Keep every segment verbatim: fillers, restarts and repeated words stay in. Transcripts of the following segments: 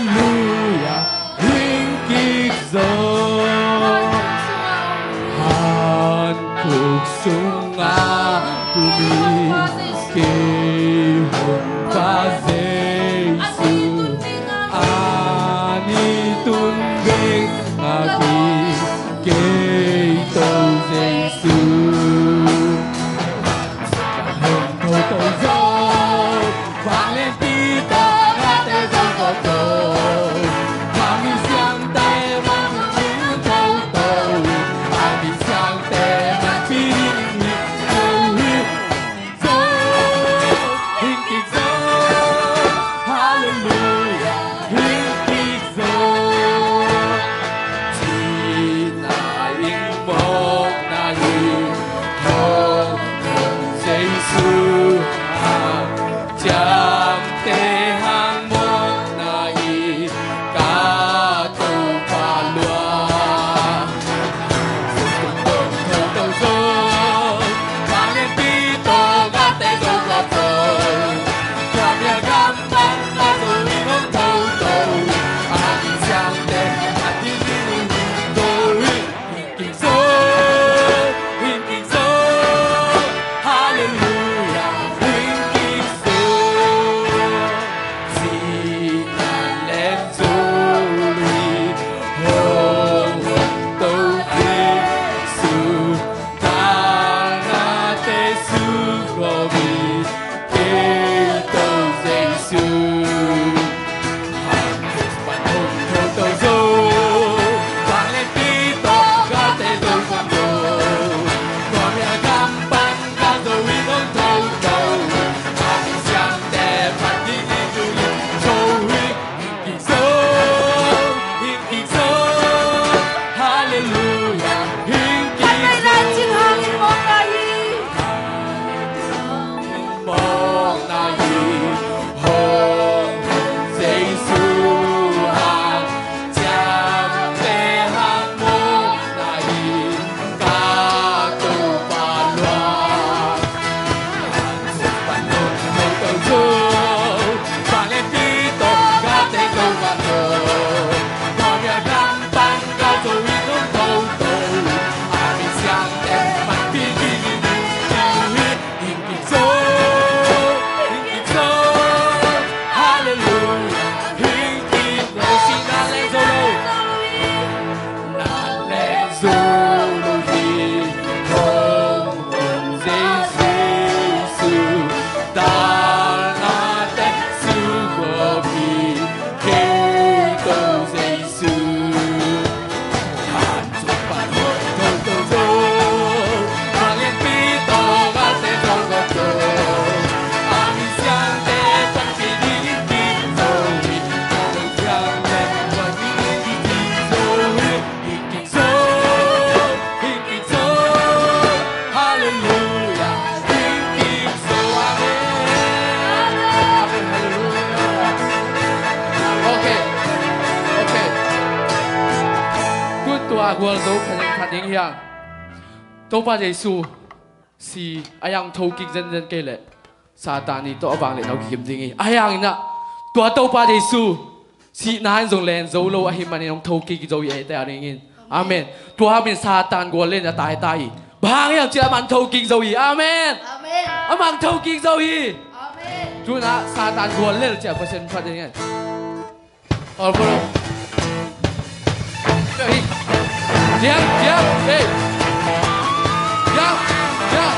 Halleluia, hing kik zo. Hanthuk sungah tuni kei hong Pa Jesu, a ni tun ding a ki kei To Jesu. Hong To To Zo. Ciamteh hang mawkna hi ka Topa lua. Tongtong tongtong zo, vanglianpi tawh gate zo gate zo. Khuamial gam pan gate zo hi nong toto. A mi ciamteh a ding hi nong toto hi. Hing kik zo, hing kik zo, halleluia, hing kik zo. Sihna len zo lui, hong hong to Jesu, dalnate suk gawp hi. Kei To Jesu. Hanthuk pan hong To To Zo. Vanglianpi tawh gate zo gate zo. Khuamial gam pan gate zo hi nong toto. A mi ciamteh pan ding hi nong toto hi. Hing kik zo, hing kik zo, halleluia, hing kik zo. Mawkna hi, hong hong Jesu hang, ciamteh hang mawkna hi. Ka Topa lua. Hanthuk pan hong To To Zo. Vanglianpi tawh gate zo gate zo. Khuamial gam pan gate zo hi nong toto. A mi ciamteh pan ding hi nong toto hi. Hing kik zo, hing kik zo, halleluia, hing kik zo. Sihna len zo lo. Na len zo lo hi, hong hong Jesu, dalnate suk gawp hi, kei To Jesu. Hanthuk pan hong To To Zo. Vanglianpi tawh gate zo gate zo. A mi ciamteh pan ding hi nong toto hi. A mi ciamteh pan ding hi nong toto hi. Hing kik zo, hing kik zo, halleluia, hing kik zo, amen. Amen, halleluia. Ok, ok. Tun tua gualzo khat in khat ding hi a. Topa Jesu si a, hong thokik zenzen kei leh Satan i tawh a vangliatna kikim ding hi. Ahi hangin ah tua Topa Jesu sihna in zong len zo lo ahih manin hong thokik zo hi, ei te a dingin. Amen. Tua hangin Satan gual lel in a taitai hi. Bang hang hiam cih leh amah in thokik zo hi. Amen. Amen. Amah in thokik zo hi. Amen. Tun ah Satan gual lel cih a Pasian phat dingin. All follow. Hey. Diam, diam, hey. Diam, diam.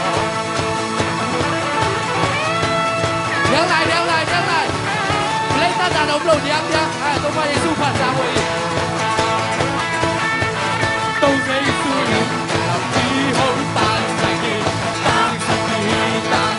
Diam lai, diam lai, diam lai. Play ta ta om lo, diam, diam. Ah, Topa Jesu phat sa voi. To Jesu in, lam pi hong tang sa ki, tang sa ki, tang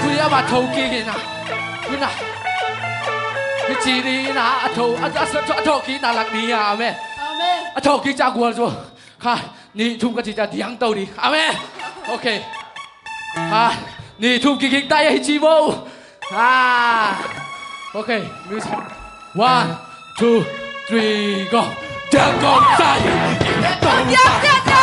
Tui a ba tho kik ina. Ina. Hi ci ni ina a tho a a a tho kik ina lak ni a. Amen. Amen. A tho kik ca gual zo. Kha ni thum ka ci ca diang to ni. Amen. Okay. Kha ni thum kik kik ta ya hi ci bo. Ah. Okay. Music. One, two, three, go. Diang kong sai. Diang, diang, diang.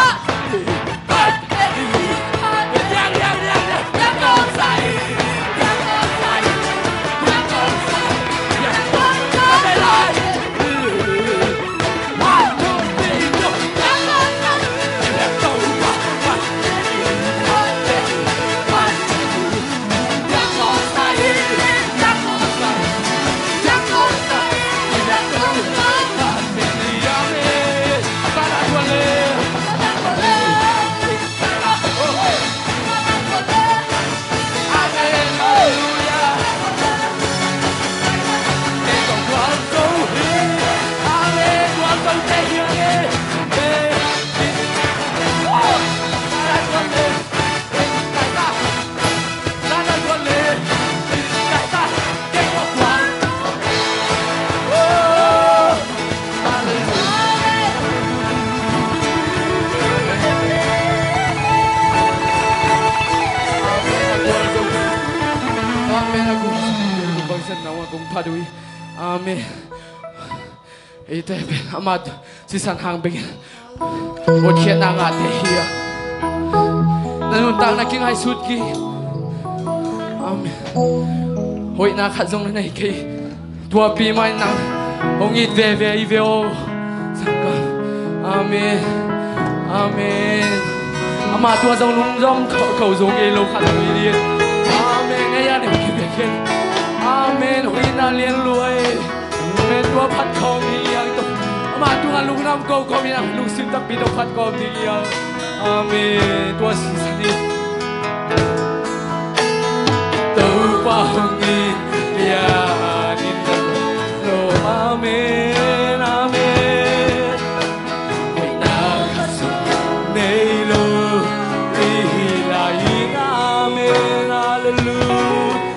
Amen. A kong bangsan na a kong phat uh hi. Amen. Eite pen amah sisan hang bek in hotkhiatna ngahte hi a, na nuntakna kingaihsut kik. Amen. Hoihna khat zong na nei kei. Tuapi mah in nang hong it veve hi ve aw. Sangkah. Amen. Amen. Amah tua zong lungdam ko, ko zong ei lo khat zong hi ding. Amen. Ei a nei kei bek hi. Amen. Hoihna lian lua hi. Amen. Tua phat khawm hi hiang tawh. Amah tungah lungdam ko khawm hi hiang, lungsim takpi tawh phat khawm ding hiang. Amen. Tua sisan hi. Pahong in lian in lo. Amen, amen. Hoihna khat zong nei lo i hi lai in. Amen, halleluia.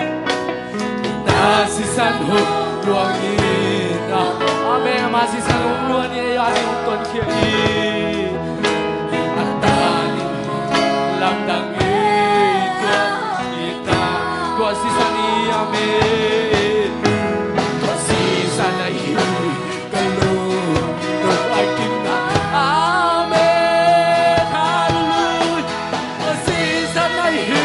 Na sisan hong luang in. Amen. Ama sisan hong luang in, ei a ding hong tonkhia in. A tan in lamdang ei tua i ta. Tua sisan hi. Amen. Tua sisan ahi. Ka lungdam a kimna. Amen. Halleluia. Tua sisan ahi.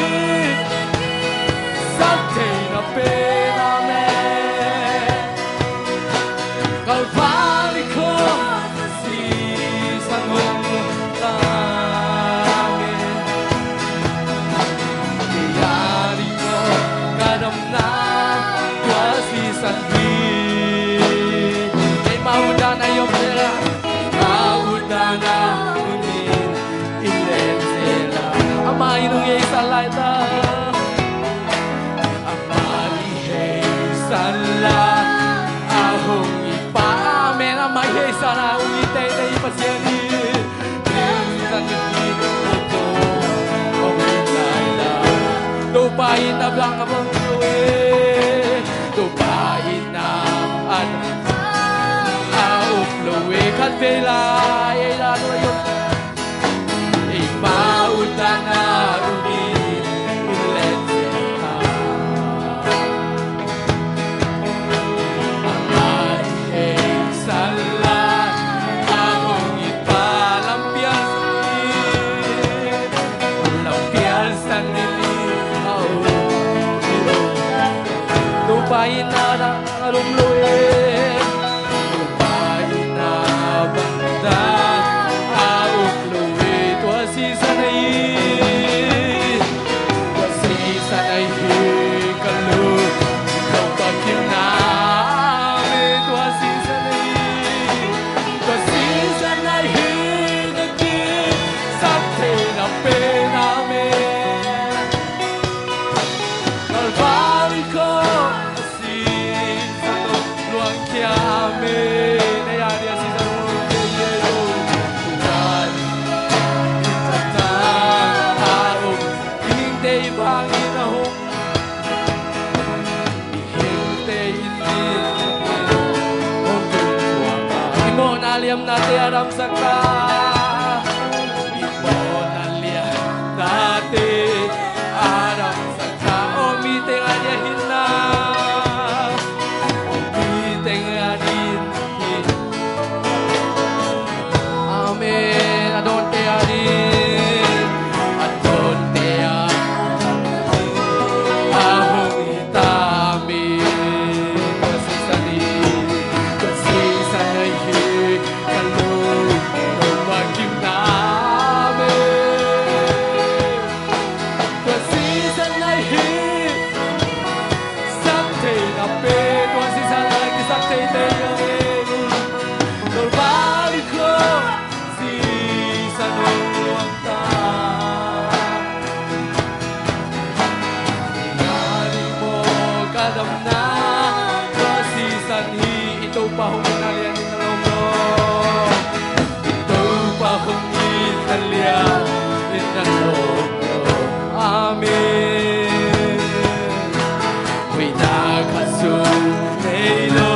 Sak thei na pen. Amen. Kalvari khuapi sisan hong luang. Amen. Kei a ding maw ka damna tua sisan hi. Keimah utdan a i om leh, keimah utdan a om in, i len zel a, amah in hong heisan lai ta. Amah i heisan lai a hong i Pa. Amen. Amah i heisan lai a hong i teitei Pasian hi. Topa in a bang a bang lo e. Topa in a an a up lo e. Khat vei lai ei la lo e. Ei pa utdan a um in, i let e. Amah i heisan lai a hong i Pa, lampial san in, lampial san in i hau hi lo. Topa in a dang a lum lo e. Topa in a bang dang a um lo e. Tua sisan ahi. Tua sisan ahi ka lungdam a kimna. Amen. Tua sisan ahi. Tua sisan ahi ka kisak theihna pen. Amen. Kalvari khuapi sisan hong luang khia. Amen. Ei a ding a sisan hong luang khia hi lo. Tuan i Tapa a om, i hingte i vang in a hong, i hingte in hong tung thuak a, i mawhna liamnate a damsak ta. I mawhna liamnate a damsak ta. Aw, mi teng a ding a hinna. Aw, mi teng a ding a hin. Amen. A dawnte a ding, a dawnte a, a hong hi ta. Amen. Tua sisan hi. Tua sisan ahi. Ka lungdam a kimna. Amen. Tua sisan ahi. Sak theihna pen. Tua sisan ahi, kisak theite hi. Amen. Kalvari khuapi sisan hong luang ta. Kei a ding maw ka damna tua sisan hi. I Topa hong itna lian in a lawm lo. I Topa hong itna lian in a lawm lo. Amen. Hoihna khat zong nei lo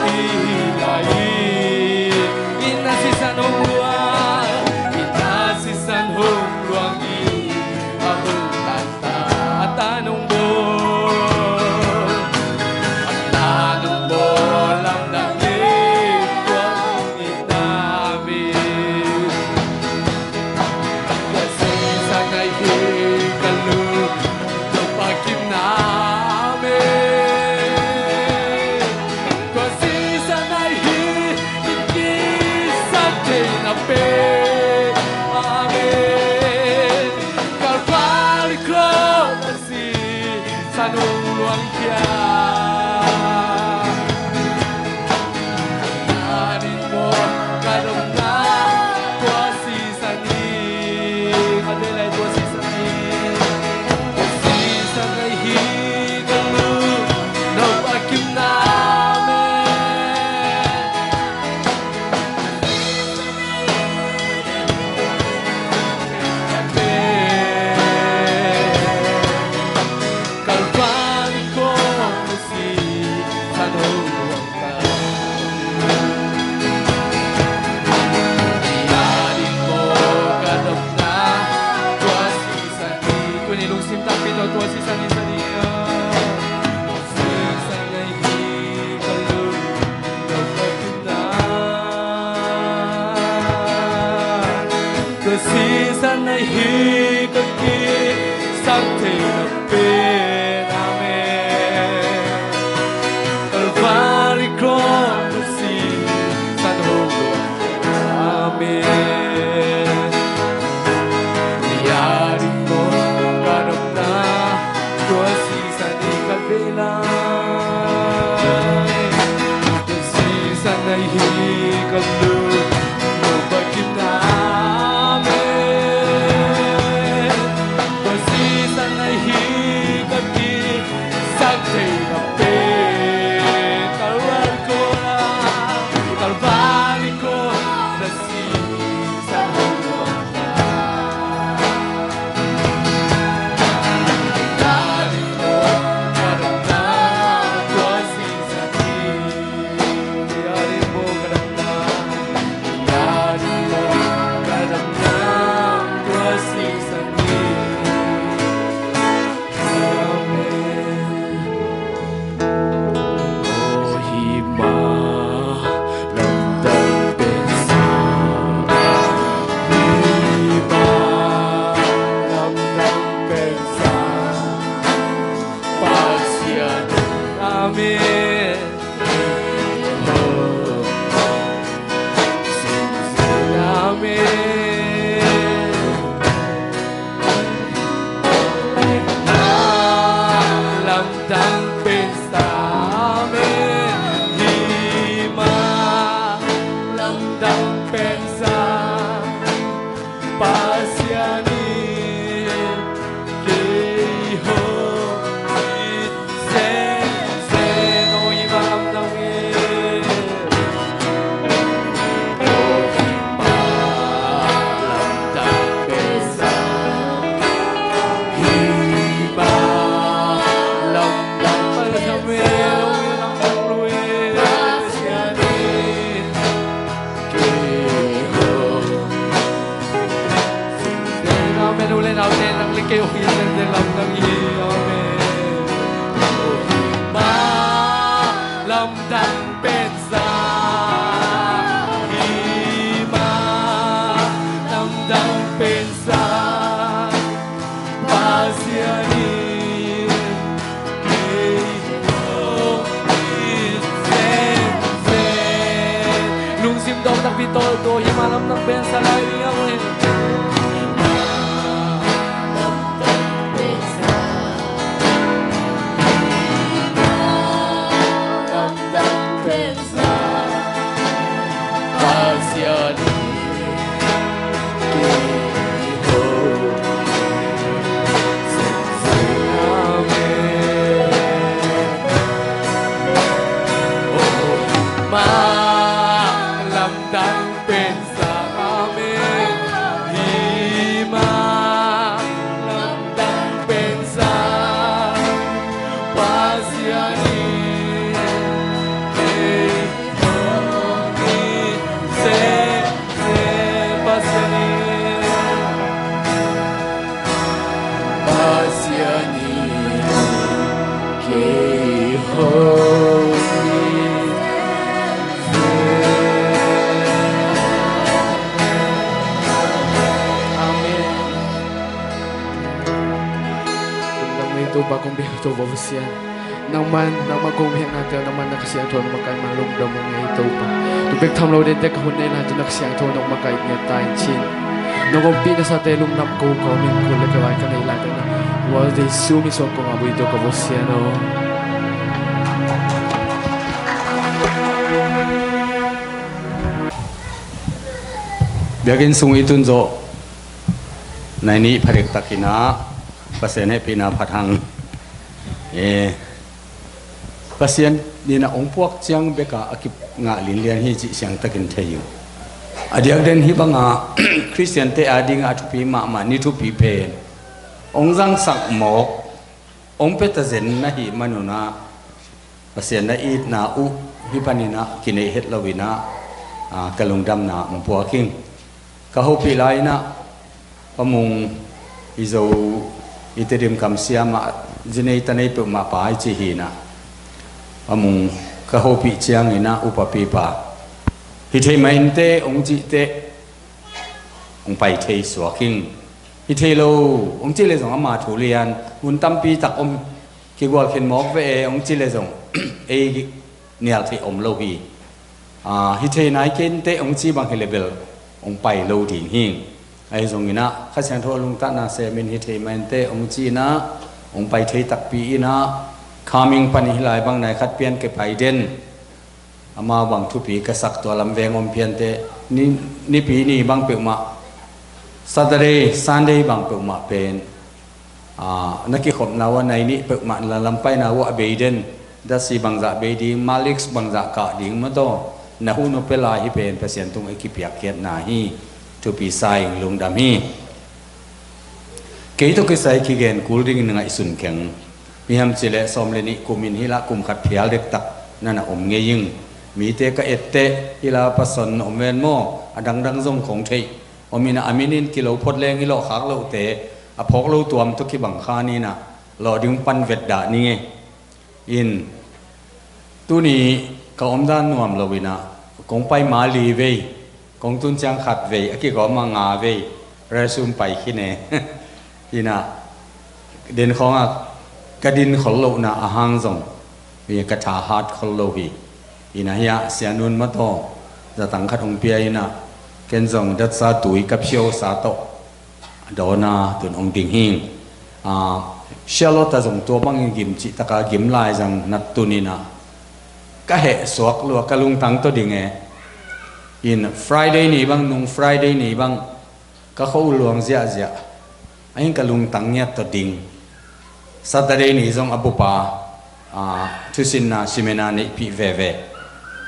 i hi lai in. I na sisan hong luang, i na sisan hong luang in, a hong tan ta, a tan hong bawl, a tan hong bawl lamdang in, tua hong itna min. Tua sisan ahi ka lungdam a kimna. Amen. Tua sisan ahi i kisak theihna pen. Amen. Kalvari khuapi sisan hong luang khia. A ding maw ka damna tua sisan hi. Ka dei lai tua sisan hi. Tua sisan ahi. Tua sisan ahi ka kisap thei na pen. Amen. Calvary cross tua sisan hong lua. Amen. Ni a ding maw ka damna tua sisan hi ka vei lai. Tua sisan ahi ka lungdam, no ba kipna. Amen. Tua sisan ahi ka kisap thei na pen. Calvary cross, Calvary cross tua sisan hong lua. Amen. Amen. Lamdang pen sa. Amen. Hi mah lamdang pen sa. Pasian in kei hong it sensen. O hi mah lamdang e. O hi mah lamdang pen sa. Hi mah lamdang pen sa. Lamdang pen sa. Pasian in Amen. Ule nau te nang le kei ong hi, lamdang hi. Amen. Hi mah lamdang pen sa. Hi mah lamdang pen sa. Pasian in kei hong it sensen. Lungsim dawk takpi tawh, tua hi mah lamdang pen sa lai ding a, amen. Lamdang pen sa. Pasian in kei hong. Amen. O hi mah lamdang pen sa. Amen. Hi mah lamdang pen sa. Pasian in kei hong it sensen. Pasian in, Pasian in kei hong it sensen. Amen. Lungdam ing, Topa kong biak Topa Pasian. Nangman, nangmah kong biak nate, nangman na Kha Siangtho nong makaih man lungdam ung ei Topa. Tua bek tham lo dente ka hun nei lai teh na Kha Siangtho nong makaih ngiat ta in cin. Nong ompih nasate lungdam ko ka om in, ko le ka vai ka neih lai teh na Lord Jesu min suang kong ap ung ei Topa Pasian aw. Biakinn sung i tun zawh nai nih pha dektak in ah Pasian hehpihna phat hang. Eh, Pasian in a hong puak ciang bek a a kingah linlian hi cih siangtakin thei uh. A diakden hih banga Khristiante adingah a thupi mahmah ni thupi pen hong zangsak mawk, hong pia ta zen na hih manun ah Pasian na itna uh hih panin ah kineih het lo in ah, ah, ka lungdamna hong puak ing. Ka hopih lai in ah Pa Mung, i Zo, i Tedim kamsiam ah zi nei ta nei peuhmah pa i ci hi in ah, Pa Mung ka hopih ciangin ah upapipa hi thei mah inteh hong cih teh, hong pai thei suak hing. Hi thei lo, hong ci le zong ama thu lian, hun tampi tak om, kigual khin mawk ve e, hong ci le zong ei nial thei om lo hi. Hi thei nai kei inteh hong ci bang hi le bel hong pai lo ding hing. Ahi zongin ah Kha Siangtho a lungtatna semin hi thei mah inteh hong ci in ah hong pai thei takpi in ah, coming pan hi lai bang nai khat pian ke pai den. Amau bang thupi ka sak tua lam veng om pian te, ni, nipi ni bang peuhmah, Saturday, Sunday bang peuhmah pen na kikhopna uh a nai nih peuhmah na lam paina uh a bei den. Dasi bangzah bei ding, Maliks bangzah kah ding mataw, na hun uh pia lai hi pen Pasian tung a kipiakkhiatna hi. Thupi sa ing, lungdam hi. Kei tawh kisai kigen kul dingin ngaihsun keng. Mihiam cileh sawm le nih kumin hi lah kum khat phial dektak na na om ngei ing. Mite ka etteh hi lah pason om ven maw, a dangdang zong kong theih om in ah, a minin kilo phot leng hi lawh khak lohte a phawk lo tuam tawh kibang kha ni in ah, lawh ding pan vetdah ni ngei. In tuni ka omdan nuam lo in ah, kong pai ma li vei, kong tun ciang khat vei, a kigawm a nga vei, resum pai khin e. In ah, den khawng ah ka din khol lohna a hang zong ka tha hat khol lo hi. In ah hiah Sianun mataw zatang khat hong pia in ah, ken zong datsa tui ka phiawsa tawh a dawna tun hong ding hing. Charlotte a zong tua bangin gim cih taka gim lai zang nat tun in ah, ka heh suak lua, ka lungtang tawh ding e. In Friday ni bang, nung Friday ni bang ka kho luang ziahziah a, in ka lungtang ngiat tawh ding. Saturday ni zong a bupa thusinna simina neihpih veve.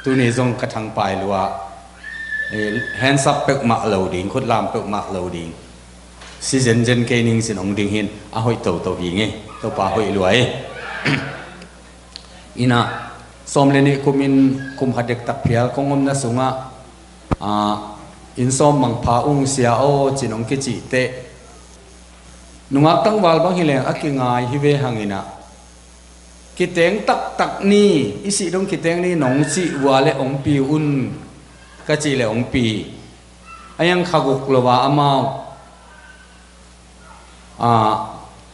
Tuni zong ka thangpai lua, hensap peuhmah lo ding, khutlam peuhmah lo ding. Si zenzen kei ning sin hong ding hin a hoih toto hi ngei. Topa hoih lua e. In ah sawm le nih kumin kum khat dektak phial kong omna sungah, in sawm mangpha ung sia aw cin hong kicih teh, nungak tangval bang hi leng a kingai hi ve hang in ah, kiteng taktak ni, i sih dong kiteng ni nong cih vua le hong pi un ka cih le hong pi. A hiang kha guk lo a amau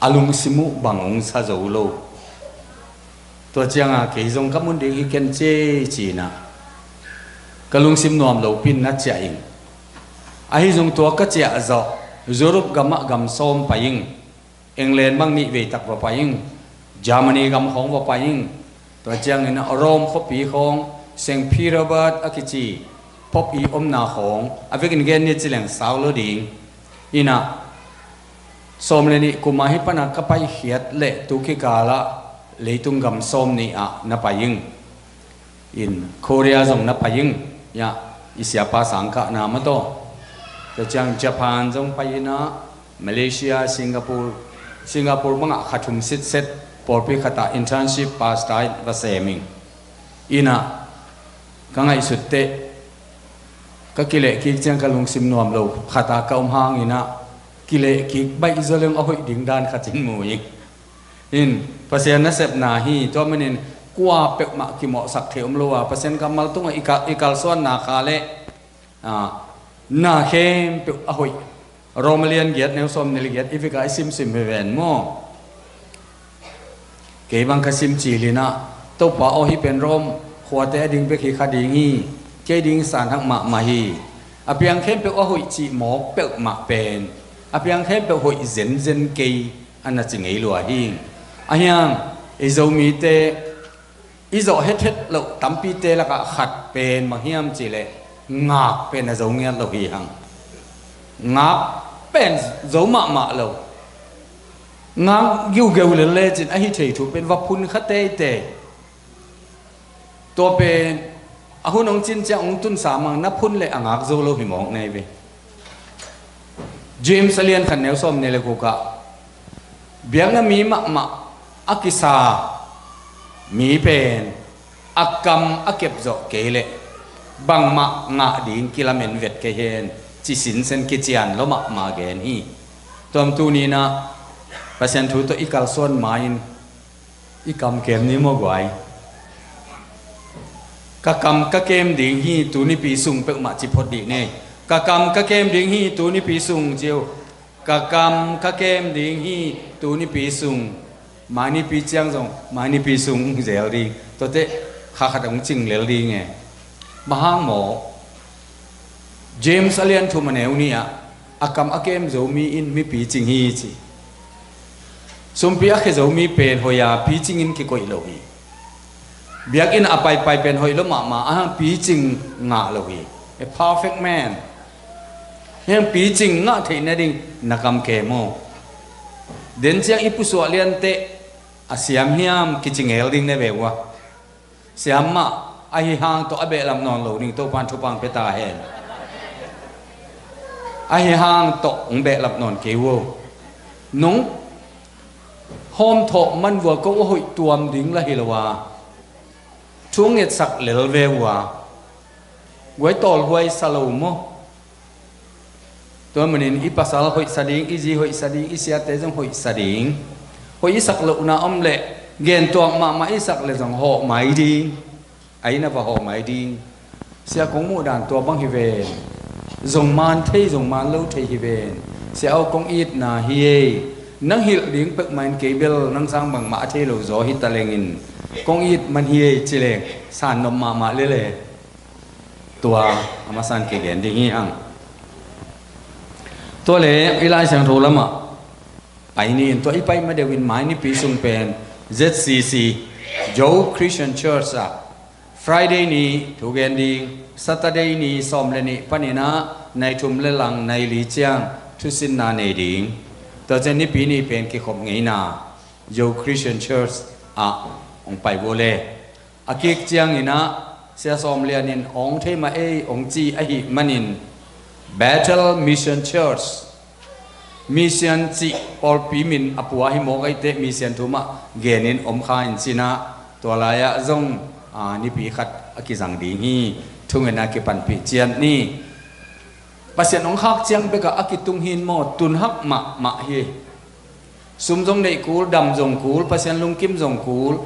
a lungsim uh bang hong sa zo lo. Tua cianga kei zong ka mun ding hi ken cia ci in ah, ka lungsim nuam lo pin na ciah ing. Ahi zong tua ka ciah zawh Europe gamah gam sawm pai ing. England bang nih veitak va pai ing. Germany gam khawng va pai ing. Tua ciangin Rome khuapi khawng, Saint Petersburg a kici pop i omna khawng a vekin gen ni ci leng sau lo ding. In ah sawm le nih kuma hi pana ka paikhiat le tu kikalah leitung gam sawm nih ah na pai ing. In Korea zong na pai ing. Yah, i siapa sangkahna mataw. Tua ciang Japan zong pai in ah, Malaysia, Singapore, Singapore bangah kha thum sitset pawlpi khatah internship pastor in va sem ing. In ah ka ngaihsut teh, ka kileh kik ciang ka lungsim nuam lo khatah ka om hang in ah, kileh kik baih zaw leng a hoih ding dan khat in mu ing. In Pasian nasepna hi. Tua manin kua peuhmah kimawhsak thei om lo a, Pasian kammal tungah i kalsuanna kha le na khempeuh a hoih. Rome a lian giat neu sawm neu giat i vika i simsim hi ven maw? Kei bang ka sim cilin ah, Topa aw, hih pen Rome khuate a ding bek hi kha ding hi. Kei ding san hak mahmah hi. A piang khempeuh a hoih cih mawk peuhmah pen a piang khempeuh hoih zenzen kei a na ci ngei lua hi. A hiang ei Zomite i zawh hethet loh tampite lakah khat pen bang hiam cihleh ngak pen a zo ngiat lo hi hang. Ngak pen zo mahmah lo. Ngak giugeu lel lecin a hi thei thu pen va phun kha teitei. Tua pen a hun hong cin ciang hong tunsa mang na phun le a ngak zo lo hi mawk nei ve. James a lian khat neu sawm ne le gukah biakna mi mahmah a kisa mi pen a kam a kep zawh kei leh bangmah ngah ding kilamen vet kei hen ci sinsen kician lo mahmah gen hi. Tuam tuninah Pasian thu tawh i kalsuan ma-in i kam kem ni maw guai? Ka kam ka kem ding hi, tunipi sung peuhmah ci phot dih ni. Ka kam ka kem ding hi tu nipi sung ci uh. Ka kam ka kem ding hi tu nipi sung. Mai nipi ciang zong mai nipi sung zel ding. Tuate kha khat hong cing lel ding e. Bang hang maw? James a lian thum a neu nih ah, a kam a kem zo mi in mi picing hi ci. Sumpi a khia zo mi pen hoih a picing in kikoih lo hi. Biakinn a paipai pen hoih lo mahmah, a hang picing ngah lo hi. A perfect man. Heng picing ngah theih nading na kam kem aw. Den ciang i pusuah lianteh a siam hiam kici ngel ding na ve uh a. Siam mah, ahi hang tawh a behlap nawn lo ding, Topan thupha pia ta hen. Ahi hang tawh hong behlap nawn kei uh. Nong hawmthawh man vua ko a hoih tuam ding la hi lo a. Thu ngetsak lel ve uh a. Guai tawlhuai sa lo maw? Tua manin i pasal hoihsa ding, i zi hoihsa ding, i siate zong hoihsa ding. Hoih i sak lohna om leh, gentuak mahmah i sak leh zong hawh mai ding. A inn ah va hawh mai ding. Sia kong muh dan tua bang hi ven. Zong man thei, zong man lo thei hi ven. Sia aw, kong itna hi ei. Nang hilh ding peuhmah in kei bel nang sang bangmah a thei lo zaw hi ta lengin, kong it man hi ei ci leng, san nop mahmah lel e. Tua a masan kigen ding hi hang. Tua leh i Lai Siangtho lamah pai ni in, tua i pai ma deuh in mai nipi sung pen Z C C, Zo Christian Church ah Friday ni thu gen ding, Saturday ni sawm le nih panin ah nai thum le lang nai li ciang thusinna nei ding. Tua ciang nipi ni pen kikhop ngeina Zo Christian Church ah hong pai vua le. A kik ciangin ah Sia Sawm Lian in hong thei mah ei hong ci ahih manin, Bethel Mission Church, mission cih pawlpi min a pua hi mawk ahih teh mission thu mah genin om kha in cin ah, tua lai-ah zong, aa, nipi khat a kizang ding hi. Thungen a kipanpih ciat ni. Pasian hong khak ciang bekah a kitung hi in maw, tun hak mahmah hi. Sum zong neih kul, dam zong kul, Pasian lungkim zong kul,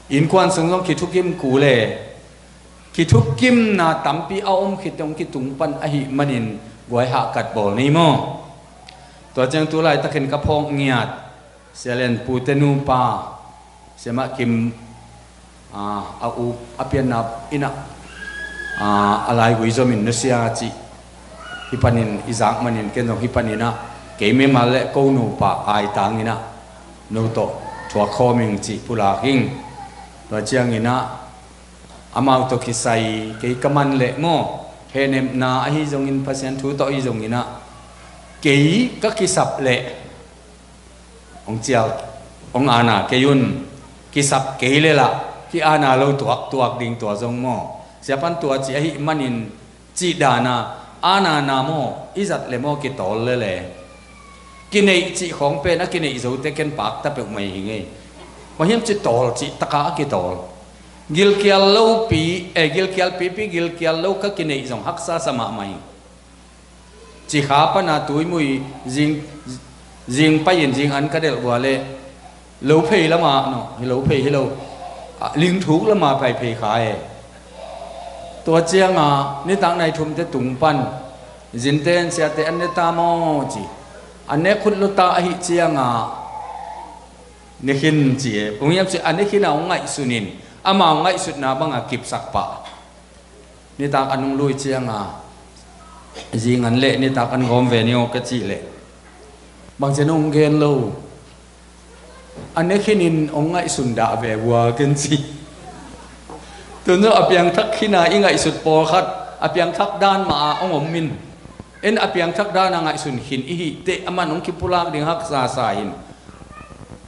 innkuan sung zong kithukim kul e. Kithukimna tampi a om khit hong kitung pan ahih manin guai hahkat bawl ni maw? Tua ciang tu laitakin ka phawk ngiat Sia Lian Pu te nupa, Sia Mah Kim, aa, a u a pianna in ah, aa, a laigui zomin nusia cih hih panin i zak manin ken zong hih panin ah kei mimal le ko nupa aitangin ah no tawh thuak khawm ing cih pulak ing. Tua ciangin ah amau tawh kisai kei ka man leh maw, hehnepna ahi zongin, Pasian thu tawh ahi zongin ah kei ka kisap leh hong cial, hong ana kei un. Kisap kei le lah ki-ana lo tuaktuak ding tua zong maw? Sia pan tua ci ahih manin cih dana, anana maw, i zat le maw kitawl lele. Kineih cih khawng pen a kineih zote ken pakta peuhmah hi ngei. Bang hiam cih tawl cih taka a kitawl. Gilkial lopi, eh, gilkial pipi, gilkial lo ka kineih zong haksa sa mahmah hi. Cikha pana tuimui zing, zing pai-in zing an ka delh vua le, lo phei lama no, hi lo phei hi lo, ah, lingthuk lama pai phei kha e. Tua cianga nitak nai thumte tung pan zinte in siate an ne ta maw ci. An ne khut lo ta ahi cianga ne khin ci e. Ung hiam ci a ne khin a ung ngaihsun in, amau ngaihsutna banga kipsak pah. Nitak a nung lui cianga zing an leh nitak an gawm ve ni aw ka cih leh, bangci nung gen lo. A ne khinin hong ngaihsun dah ve vua ken ci. Tun zo a piangthak khina i ngaihsut pawlkhat a piangthak dan mah a hong om min. En a piangthak dan a ngaihsun khin i hih teh aman hong kipulak ding haksa sa in.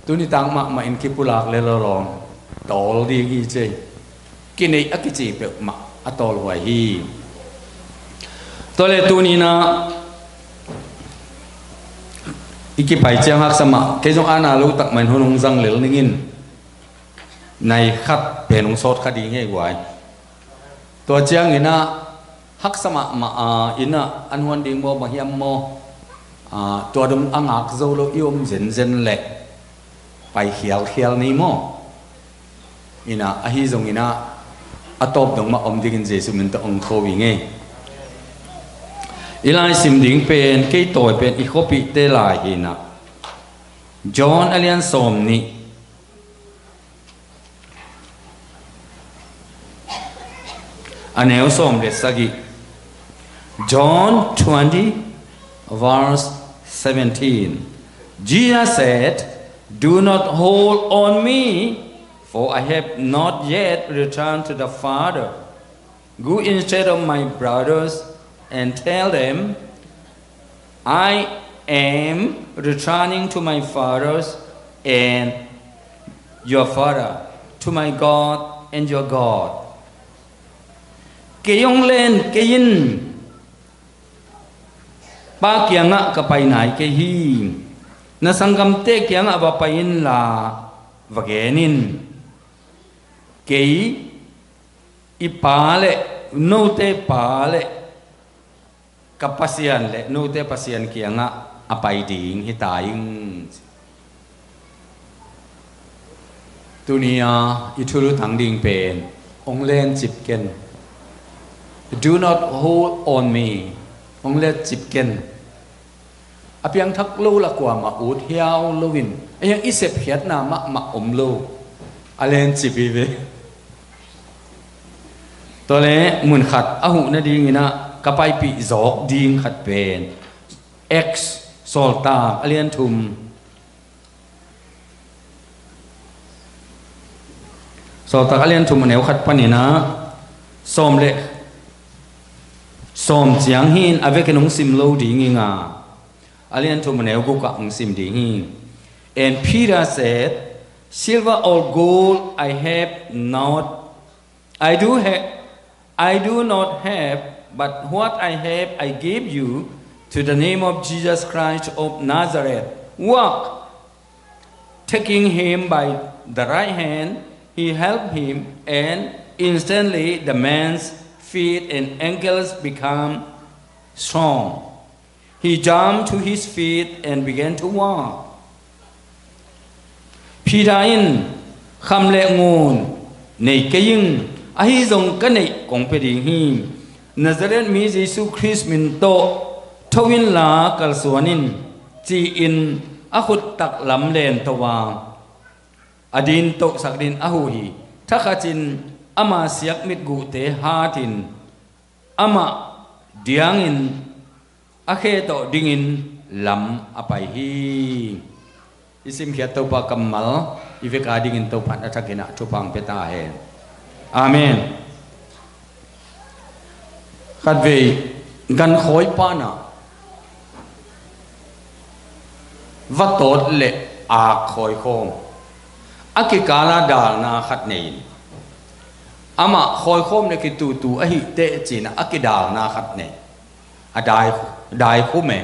Tuni tang mahmah in kipulak le lawlawng tawl ding hi cei. Kineih a kici peuhmah a tawlhuai hi. Tua le tunina i kipai ciang haksa mah kei zong ana lo takmah in hun hong zang lel ningin nai khat pen hong sawt kha ding hi guai. Tua ciangin ah haksa mahmah a, inn ah an huan ding maw bang hiam maw, a, tua dong a ngak zo lo i om zenzen leh pai khialkhial ni maw? Ina ahi zongin ah a tawp dong mah om dingin Jesu min tawh ong kho i ngei. I lai sim ding pen, kei tawi pen i khuapihte lai hi-in ah, John a lian sawm nih, a neu sawm le sagih. John twenty, verse seventeen. Jesus said, "Do not hold on me, for I have not yet returned to the Father. Go instead of my brothers and tell them, I am returning to my Father and your Father, to my God and your God." Kei hong len kei in, Pa kiangah ka pai nai kei hi. Na sanggamte kiangah va pai inla, va gen in, kei i Pa le, note Pa le ka Pasian le note Pasian kiangah a pai ding hi ta ing. Tuni-a i thulu tang ding pen, hong lencip ken. Do not hold on me. Hong lencip ken. A piangthak lo la kuamah ut hiau loin, a hiang i sepkhiatna mahmah om lo. A lencip hi ve. Tua le mun khat a huh nadingin ah ka paipih zawk ding khat pen, Acts, Sawltak a lian thum. Sawltak a lian thum, a neu khat panin ah, sawm le sawm ciang hi-in, a vekin hong sim lo ding ing a, a lian thum, a neu guk ah hong sim ding hi. And Peter said, "Silver or gold I have not, I do have, I do not have, but what I have I give you. To the name of Jesus Christ of Nazareth, walk." Taking him by the right hand, he helped him, and instantly the man's feet and ankles became strong. He jumped to his feet and began to walk. Peter in, "Kham le ngun nei kei ing, ahi zong ka neih kong pia ding hi. Nazareth mi Jesu Khrist min tawh tho inla kalsuan in," ci-in a khut taklam len to a, a din tohsak dingin a huh hi. Thakhatin ama siak mitguhte hatin, amah diangin a khe tawh dingin lam a pai hi. I simkhiat Topa kammal i vek a dingin Topa'n a thakin ah thupha hong pia ta hen. Amen. Khatvei, gankhoi pan ah vatawt le ak khawikhawm, a kikal ah dalna khat nei in, amah khawikhawm le kitutu ahih teh ci-in ah a kidalna khat nei. A dai, dai khum e.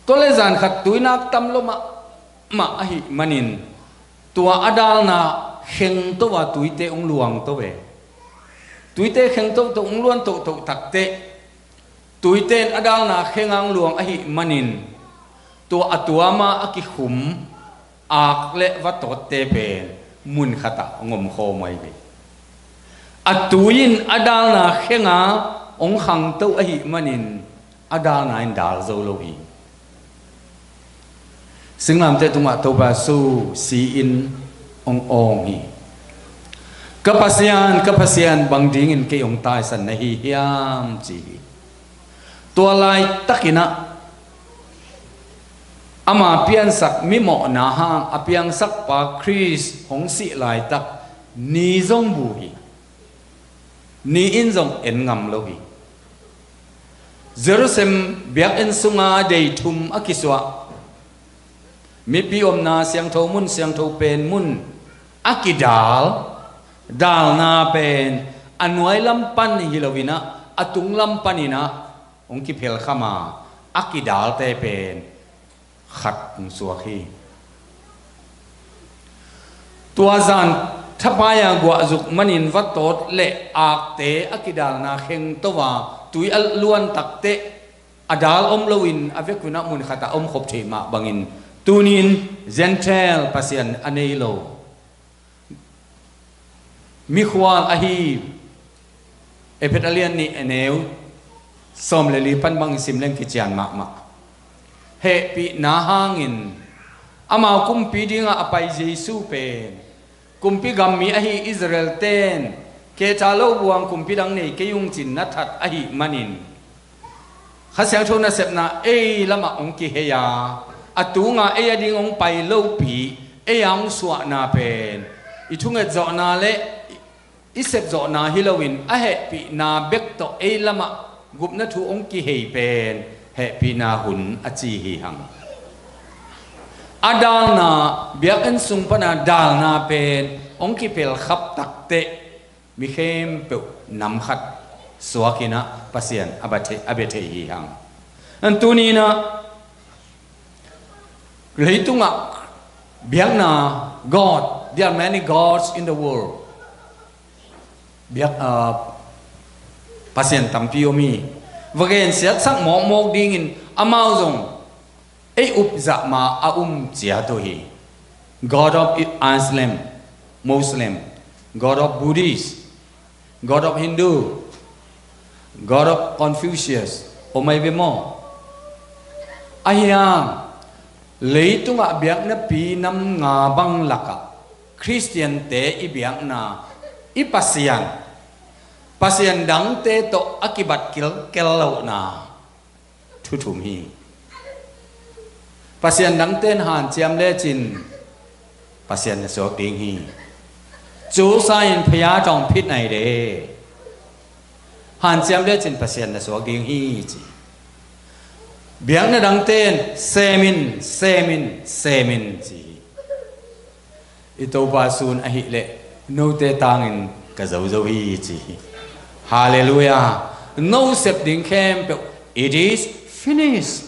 Tua le zan khat tuinak tam lo mahmah ahih manin, tua a dalna kheng to a tuite hong luang to ve. Tuite kheng toto, hong luan toto tak teh, tuite in a dalna kheng a hong luang ahih manin, tua a tuam a a kikhum ak le vatawtte pen mun khat ah hong om khawm ahi ve. A tui in a dalna kheng a hong khang to ahih manin, a dalna in dal zo lo hi. Singlamteh tungah Topa Jesu si-in hong awng hi. "Ka Pasian, ka Pasian, bang dingin kei hong taisan na hi hiam?" ci hi. Tua laitakin ah ama piansak mimawhna hang a piangsakpa Khrist hong sih laitak ni zong bu hi. Ni in zong en ngam lo hi. Jerusalem biakinn sunga dei thum a kisuah, mipi omna siangtho mun, siangtho pen mun a kidal, dalna pen a nuai lam pan hi loin ah, a tung lam panin ah hong kiphel kham a, a kidalte pen khat hong suak hi. Tua zan thapai-a guahzuk manin vatawt le akte a kidalna kheng to a, tui a luan tak teh a dal om loin a vekun ah mun khat ah om khop theih mah bangin, tuni-in Gentile Pasian a nei lo, mikhual ahi, Efesa a lian nih, a neu Sawm le li pan bang i sim leng kician mahmah. Hehpihna hangin amau kumpi dingah a pai Jesu pen kumpi gammi ahi Israel ten kehta lo buang kumpi dang nei kei ung cin na that ahih manin Kha Siangtho nasepna ei lamah hong kihei a, a tunga ei a ding hong pai lopi ei a hong suahna pen i thunget zawhna le i sep zawhna hi loin a hehpihna bek tawh ei lamah gupna thu hong kihei pen hehpihna hun a ci hi hang. A dalna, biakinn sung pana dalna pen hong kipel khap takteh mi khempeuh nam khat suakinah Pasian a bia thei, a bia thei hi hang. An tuninah leitungah biakna God, there are many gods in the world. Biak, uh, Pasian tampi om hi. Va gensiatsak mawkmawk dingin amau zong ei upzah ma a um ciat uh hi. God of Islam, Muslim, God of Buddhist, God of Hindu, God of Confucius, om ai ve maw? Ahiang leitungah biaknapi nam nga bang lakah Khristiante i biakna, i Pasian, Pasian dangte tawh a kibat kilkel lohna thu thum hi. Pasian dangten hanciam lecin Pasian na suak ding hi. Cusa in phaya tawng phit nai de. Hanciam lecin Pasian na suak ding hi ci. Biakna dangten semin, semin, semin ci hi. I Topa sun ahih leh note tangin ka zozo hi ci hi. Halleluiah. No sep ding khempeuh, it is finished.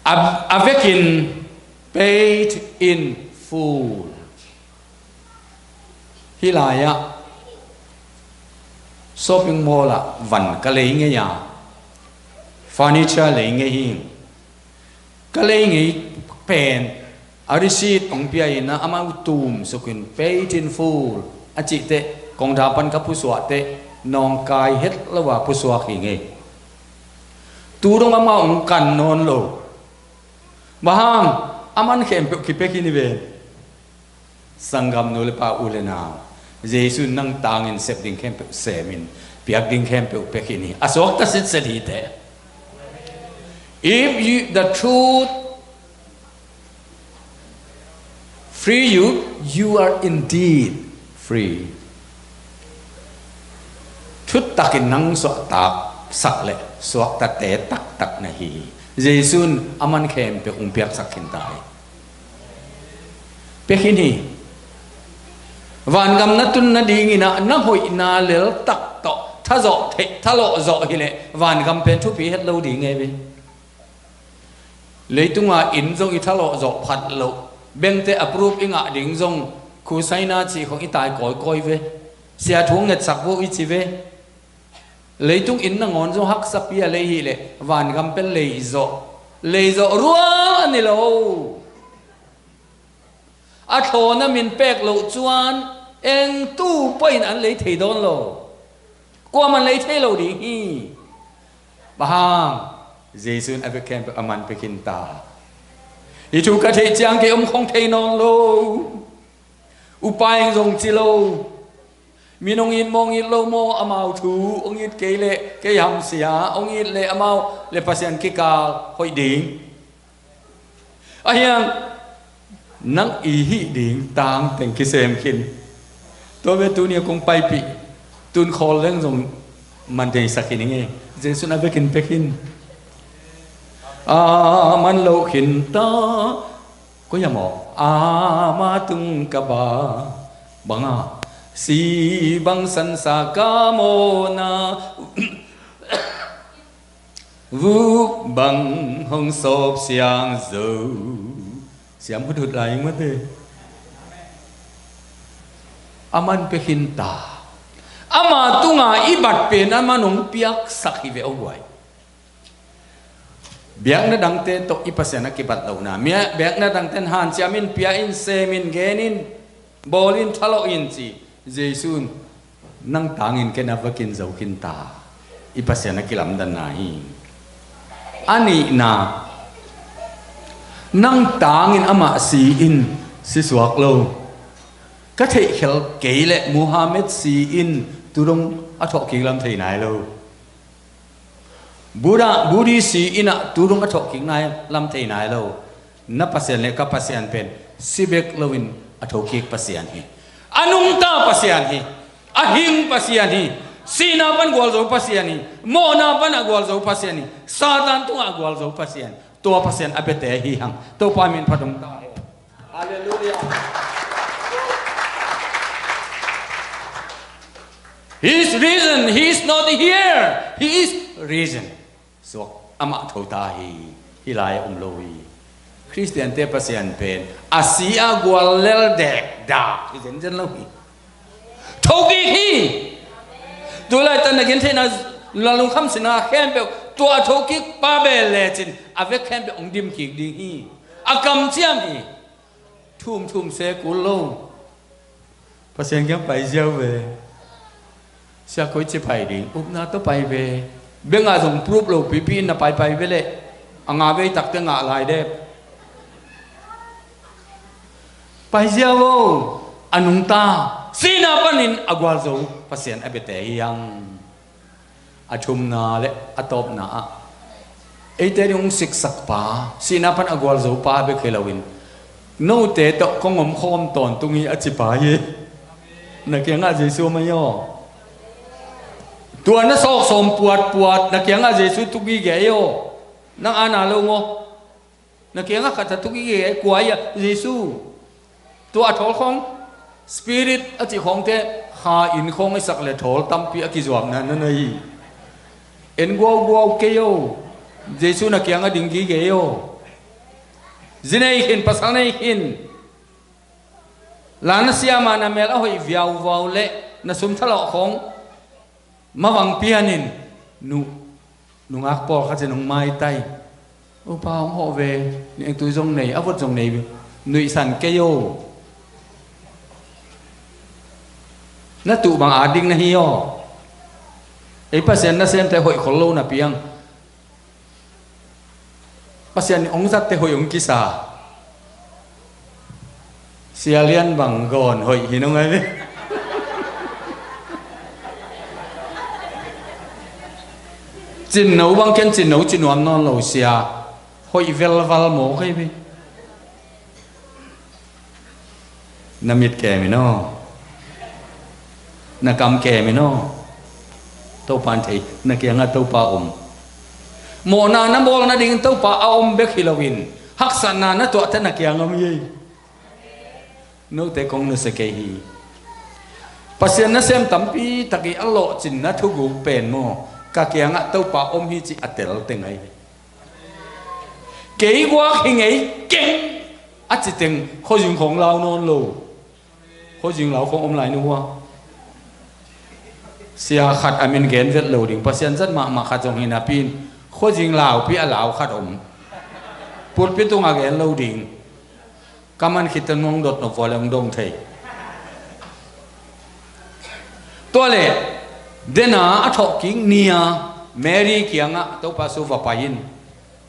A, a vekin paid in full. Hih lai-ah shopping mall ah van ka lei ngei a, furniture lei ngei hi. Ka lei ngei pen a receipt hong pia in ah amau tum sukin paid in full a cih teh kongda pan ka pusuah teh nawngkai het lo a pusuak hi ngei. Tu dong amau hong kan nawn lo. Bang hang, a man khempeuh kipia khin hi ve. Sanggam nu le pa, u le nau, Jesu in nang tangin sep ding khempeuh semin, piak ding khempeuh pia khin hi. A suakta sitset hi teh. If you, the truth free you, you are indeed free. Thutakin nang suahtaksak le suaktate taktak na hi hi. Jesu in a man khempeuh hong piaksak khin ta hi. Pia khin hi. Vangam na tun nadingin ah na hoihna leltak tawh thazawh theih, thalawh zawh hileh vangam pen thupi het lo ding e ve. Leitunga inn zong i thalawh zawh phat loh, bengte approve i ngah ding zong, khusaina cih khong i tai kawikawi ve. Sia thu ngetsak vo i ci ve. Leitung inn nangawn zong haksa pi a lei hileh vangam pen leizawh, leizawh ruang a ni lo. A thlawna min pek loh cuan eng tu pawhin an lei thei dawn lo. Kuaman lei thei lo ding hi. Bang hang, Jesu in a vek khempeuh a man pia khin ta. Hih thu ka theih ciang kei om khong thei nawn lo. Upa eng zong ci lo. Min hong it maw, hong it lo maw, amau thu hong it kei leh kei hamsia, hong it leh amau le Pasian kikal hoih ding. Ahiang nang i hih ding tang teng kisem khin. Tua ve, tuni a kong paipih tun khawl leng zong man theisak hi ning e. Jesu in a vekin pia khin. A man lo khin ta. Koi a maw? Ama tung ka ba banga si bang sansa ka mawna. Vuk bang hong sawp siang zo. Siam huthut lai ing mate. A man pia khin ta. Ama tunga i bat pen a man hong piaksak hi ve aw guai. Biakna dangte tawh i Pasian a kibat lohna. Mia, biakna dangten hanciam in, pia in, sem in, gen in, bawl in, thalawh in ci. Jesu in Nang tangin ken a va kin zo khin ta. I Pasian a kilamdanna hi. A nihna, nang tangin amah si in si suak lo. Ka theihkhial kei leh Muhammad si in tu dong a thawhkik lam thei nai lo. Buddha, Buddhist si in ah tu dong a thawhkik nai lam thei nai lo. Na Pasian le ka Pasian pen si bek loin a thokik Pasian hi. A nungta Pasian hi. A hing Pasian hi. Sihna pan gualzo Pasian hi. Mawhna pan a gualzo Pasian hi. Satan tungah a gualzo Pasian. Tua Pasian a biate hi hang. Topa min phat om ta hen. Hallelujah. He is risen. He is not here. He is risen. Suak, amah tho ta hi. Hih lai a um lo hi. Khristiante Pasian pen a si a gual lel dekdak hi zenzen lo hi. Thokik hi. Tulaitak na gentheihna, na lungkham sina khempeuh tua a thokik pa bel lecin a vek khempeuh hong dim kik ding hi. A kamciam hi. Thum thum se kul lo. Pasian kiang pai ziau ve. Sia, koi ci pai ding? Upna tawh pai ve. Bengah zong proof lo pipi in na pai pai ve leh a nga vei takte ngah lai dep. Pai ziau o. A nungta, sihna panin a gualzo Pasian a biate hi hang. A thumna le a tawpna ah eite ding hong siksak pa, sihna pan a gualzo pa bek hi loin, note tawh kong om khawm tawntung hi a ci pa hi. Na kiangah Jesu om ahi aw. Tua na sawk sawm puatpuat na kiangah Jesu tu gige ahi aw. Nang ana lo maw? Na kiangah khat a tu gige, kua hi a, Jesu. Tua a thawl khawng, Spirit a cih khawngte, kha inn khawng i sak le thawl tampi a kizuakna na nei hi. En guauguau kei o. Jesu na kiangah ding gige o. Zi nei khin, pasal nei khin. La na siam a, na mel a hoih viauvau le na sum thalawh khawng mavang pianin, nu, nungak pawlkhat in hong maitai. Upa, hong hawh ve. Niangtui zong nei, a vot zong nei, nuihsan kei o. Na tuh bang a ding na hi aw. Ei Pasian nasemte hoih khol lo na piang. Pasian in hong zatte hoih hong kisa. Sia Lian bang gawn hoih hi nong ai ve. Cinno bang ken cinno ci nuam nawn lo sia. Hoih velval maw kei ve. Na mit kem in aw. Na kam kem in aw. Topa in thei, na kiangah Topa om. Mawhna na bawl nading Topa a om bek hi loin, haksatna na tuahte na kiangah om hi. Note kong nusia kei hi. Pasian nasem tampi tak i a lawhcinna thuguk pen maw, ka kiangah Topa om hi cih a tel teng ahi. Kei guak hi ngei keng a ci teng khuazing khawng lau nawn lo. Khuazing lau khawng om lai na hua. Sia khat a min gen vet lo ding, Pasian zat mahmah khat zong hi napi in, khuazing laupi a lau khat om. Pulpit tungah gen lo ding. Ka man khit teng hong dot nop vua le hong dong thei. Tua le, dena a thawhkik ni-a Mary kiangah Topa Jesu va pai in.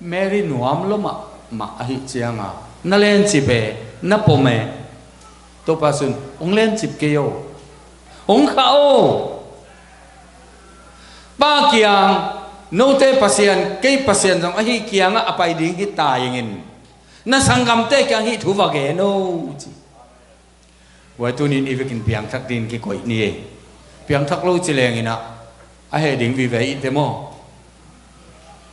Mary nuam lua mahmah ahih cianga, na lencip e, na pom e. Topa Jesu in, hong lencip kei o. Hong khah o. Pa kiang, note Pasian, kei Pasian zong ahi kiangah a pai ding hi ta ing in. Na sanggamte kiang hih thu va gen o, ci. Huai tunin i vekin piangthak din kikoih ni e. Piangthak lo ci leng in ah, a heh ding vive i te maw.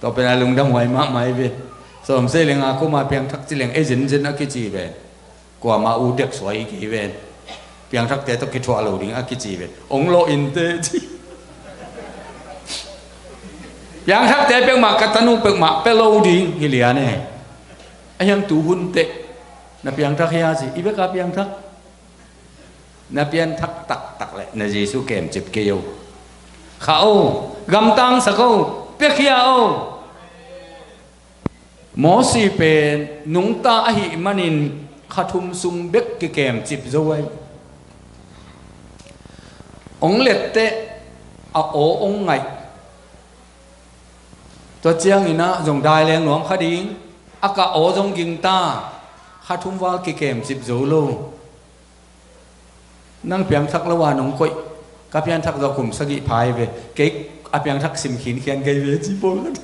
Tua pen a lungdam huai mahmah i ve. Sawm se leng a kuma piangthak ci leng e zenzen a kici ve. Kuama u dek suai i kei ve. Piangthakte tawh kithuah lo ding a kici ve. Ong lo in te ci. Piangthakte peuhmah, ka tanu peuhmah pe lo ding hi lian e. A hiang tu hun teh na piangthak hia ci, i beka piangthak. Na piangthak taktak leh na Jesu kemcip kei o. Khah o, gamtangsak o, piakhia o. Mosi pen nungta ahih manin kha thum sung bek kikemcip zo ahi. Hong let teh a aw hong ngaih. Tua ciangin ah zong dai leng nuam kha ding. A kah aw zong ging ta. Kha thum val kikem cip zo lo. Nang piangthak lo a nong koih. Ka piangthak zawh kum sagih pha hi ve. Kei a piangthak sim khinkhian kei ve ci pawlkhat.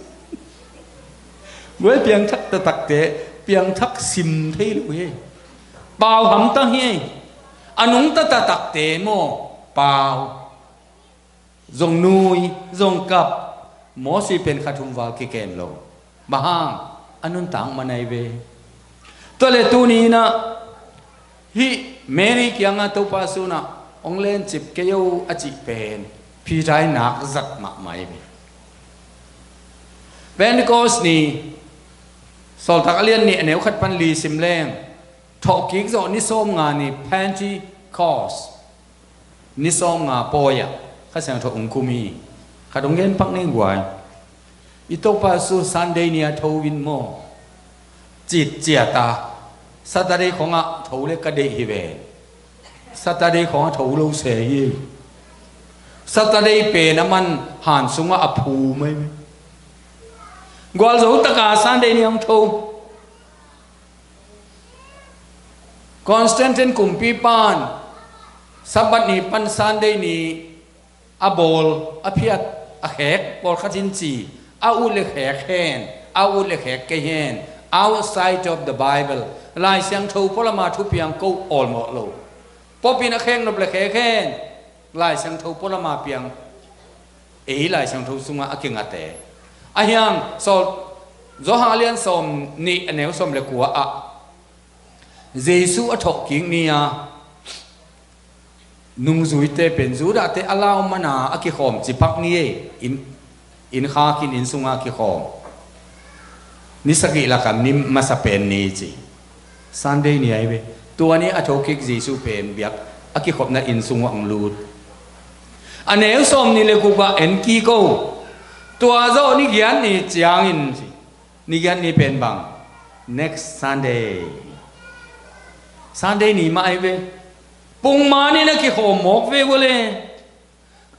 Guai, piangthak taktakte piangthak sim thei lo hi. Pau hamtang hi. A nungta taktakte maw, pau. Zong nui, zong kap. Mosi pen kha thum val kikem lo. Bang hang? A nuntak man ahi ve. Tua leh tuni-in ah hih Mary kiangah Topa sun ah hong lencip kei o a cih pen Peter in nak zat mahmah hi ve. Pentecost ni, Sawltak a lian nih a neu khat pan li sim leng, thawhkik zawh ni sawmnga ni, Pentecost. Ni sawmnga pawi-ah Kha Siangtho hong kum hi. Khat hong gen pak ning guai. I Topa Jesu Sunday ni-a tho in maw, citciat a, Saturday khawngah tho leh ka deih hi ve. Saturday khawngah tho lo se hi. Saturday pen a man han sungah a phu mai mai. Gualzo taka Sunday ni hong tho. Constantine kumpipa in Sabbath ni pan Sunday ni a bawl a phiat a khek pawlkhat in ci, a ut le khek hen, a ut le khek kei hen, outside of the Bible, Lai Siangtho pualama thupiang ko awlmawh lo. Pop in a khek nop le khek hen, Lai Siangtho pualama piang, ei Lai Siangtho sungah a kingate. A hiang Sawl, Johan a lian sawm nih a neu sawm le kua ah Jesu a thawhkik ni-a nungzuite pen Judahte a lau mana a kikhawm cipak ni ei, inn, inn khakin inn sunga kikhawm. Ni sagih lakah ni masa pen ni ci. Sunday ni ahi ve. Tua ni a thokik Jesu pen biak a kikhopna inn sungah hong lut. A neu sawm nih le gukah en kik o. Tua zawh ni giat ni ciangin ci. Ni giat ni pen bang? Next Sunday. Sunday ni mah ahi ve. Pungman in a kikhawm mawk ve ua le.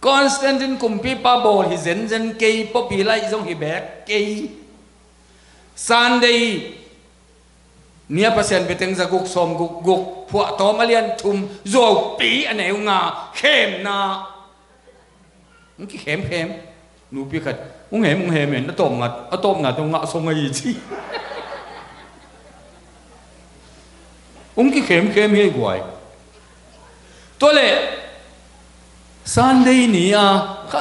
Constantine kumpipa bawl hi zenzen kei, popi laih zong hi bek kei. Sunday ni a Pasian beteng za guk sawm guk guk, Phuahtawm a lian thum, Zuaupi a neu nga, khemna. Hong kikhemkhem. Nupi khat, hong hem, hong hem in, a tawpna, a tawpna tawh ngah song ahi ci. Hong kikhemkhem hi guai. Tua leh Sunday ni-a Kha,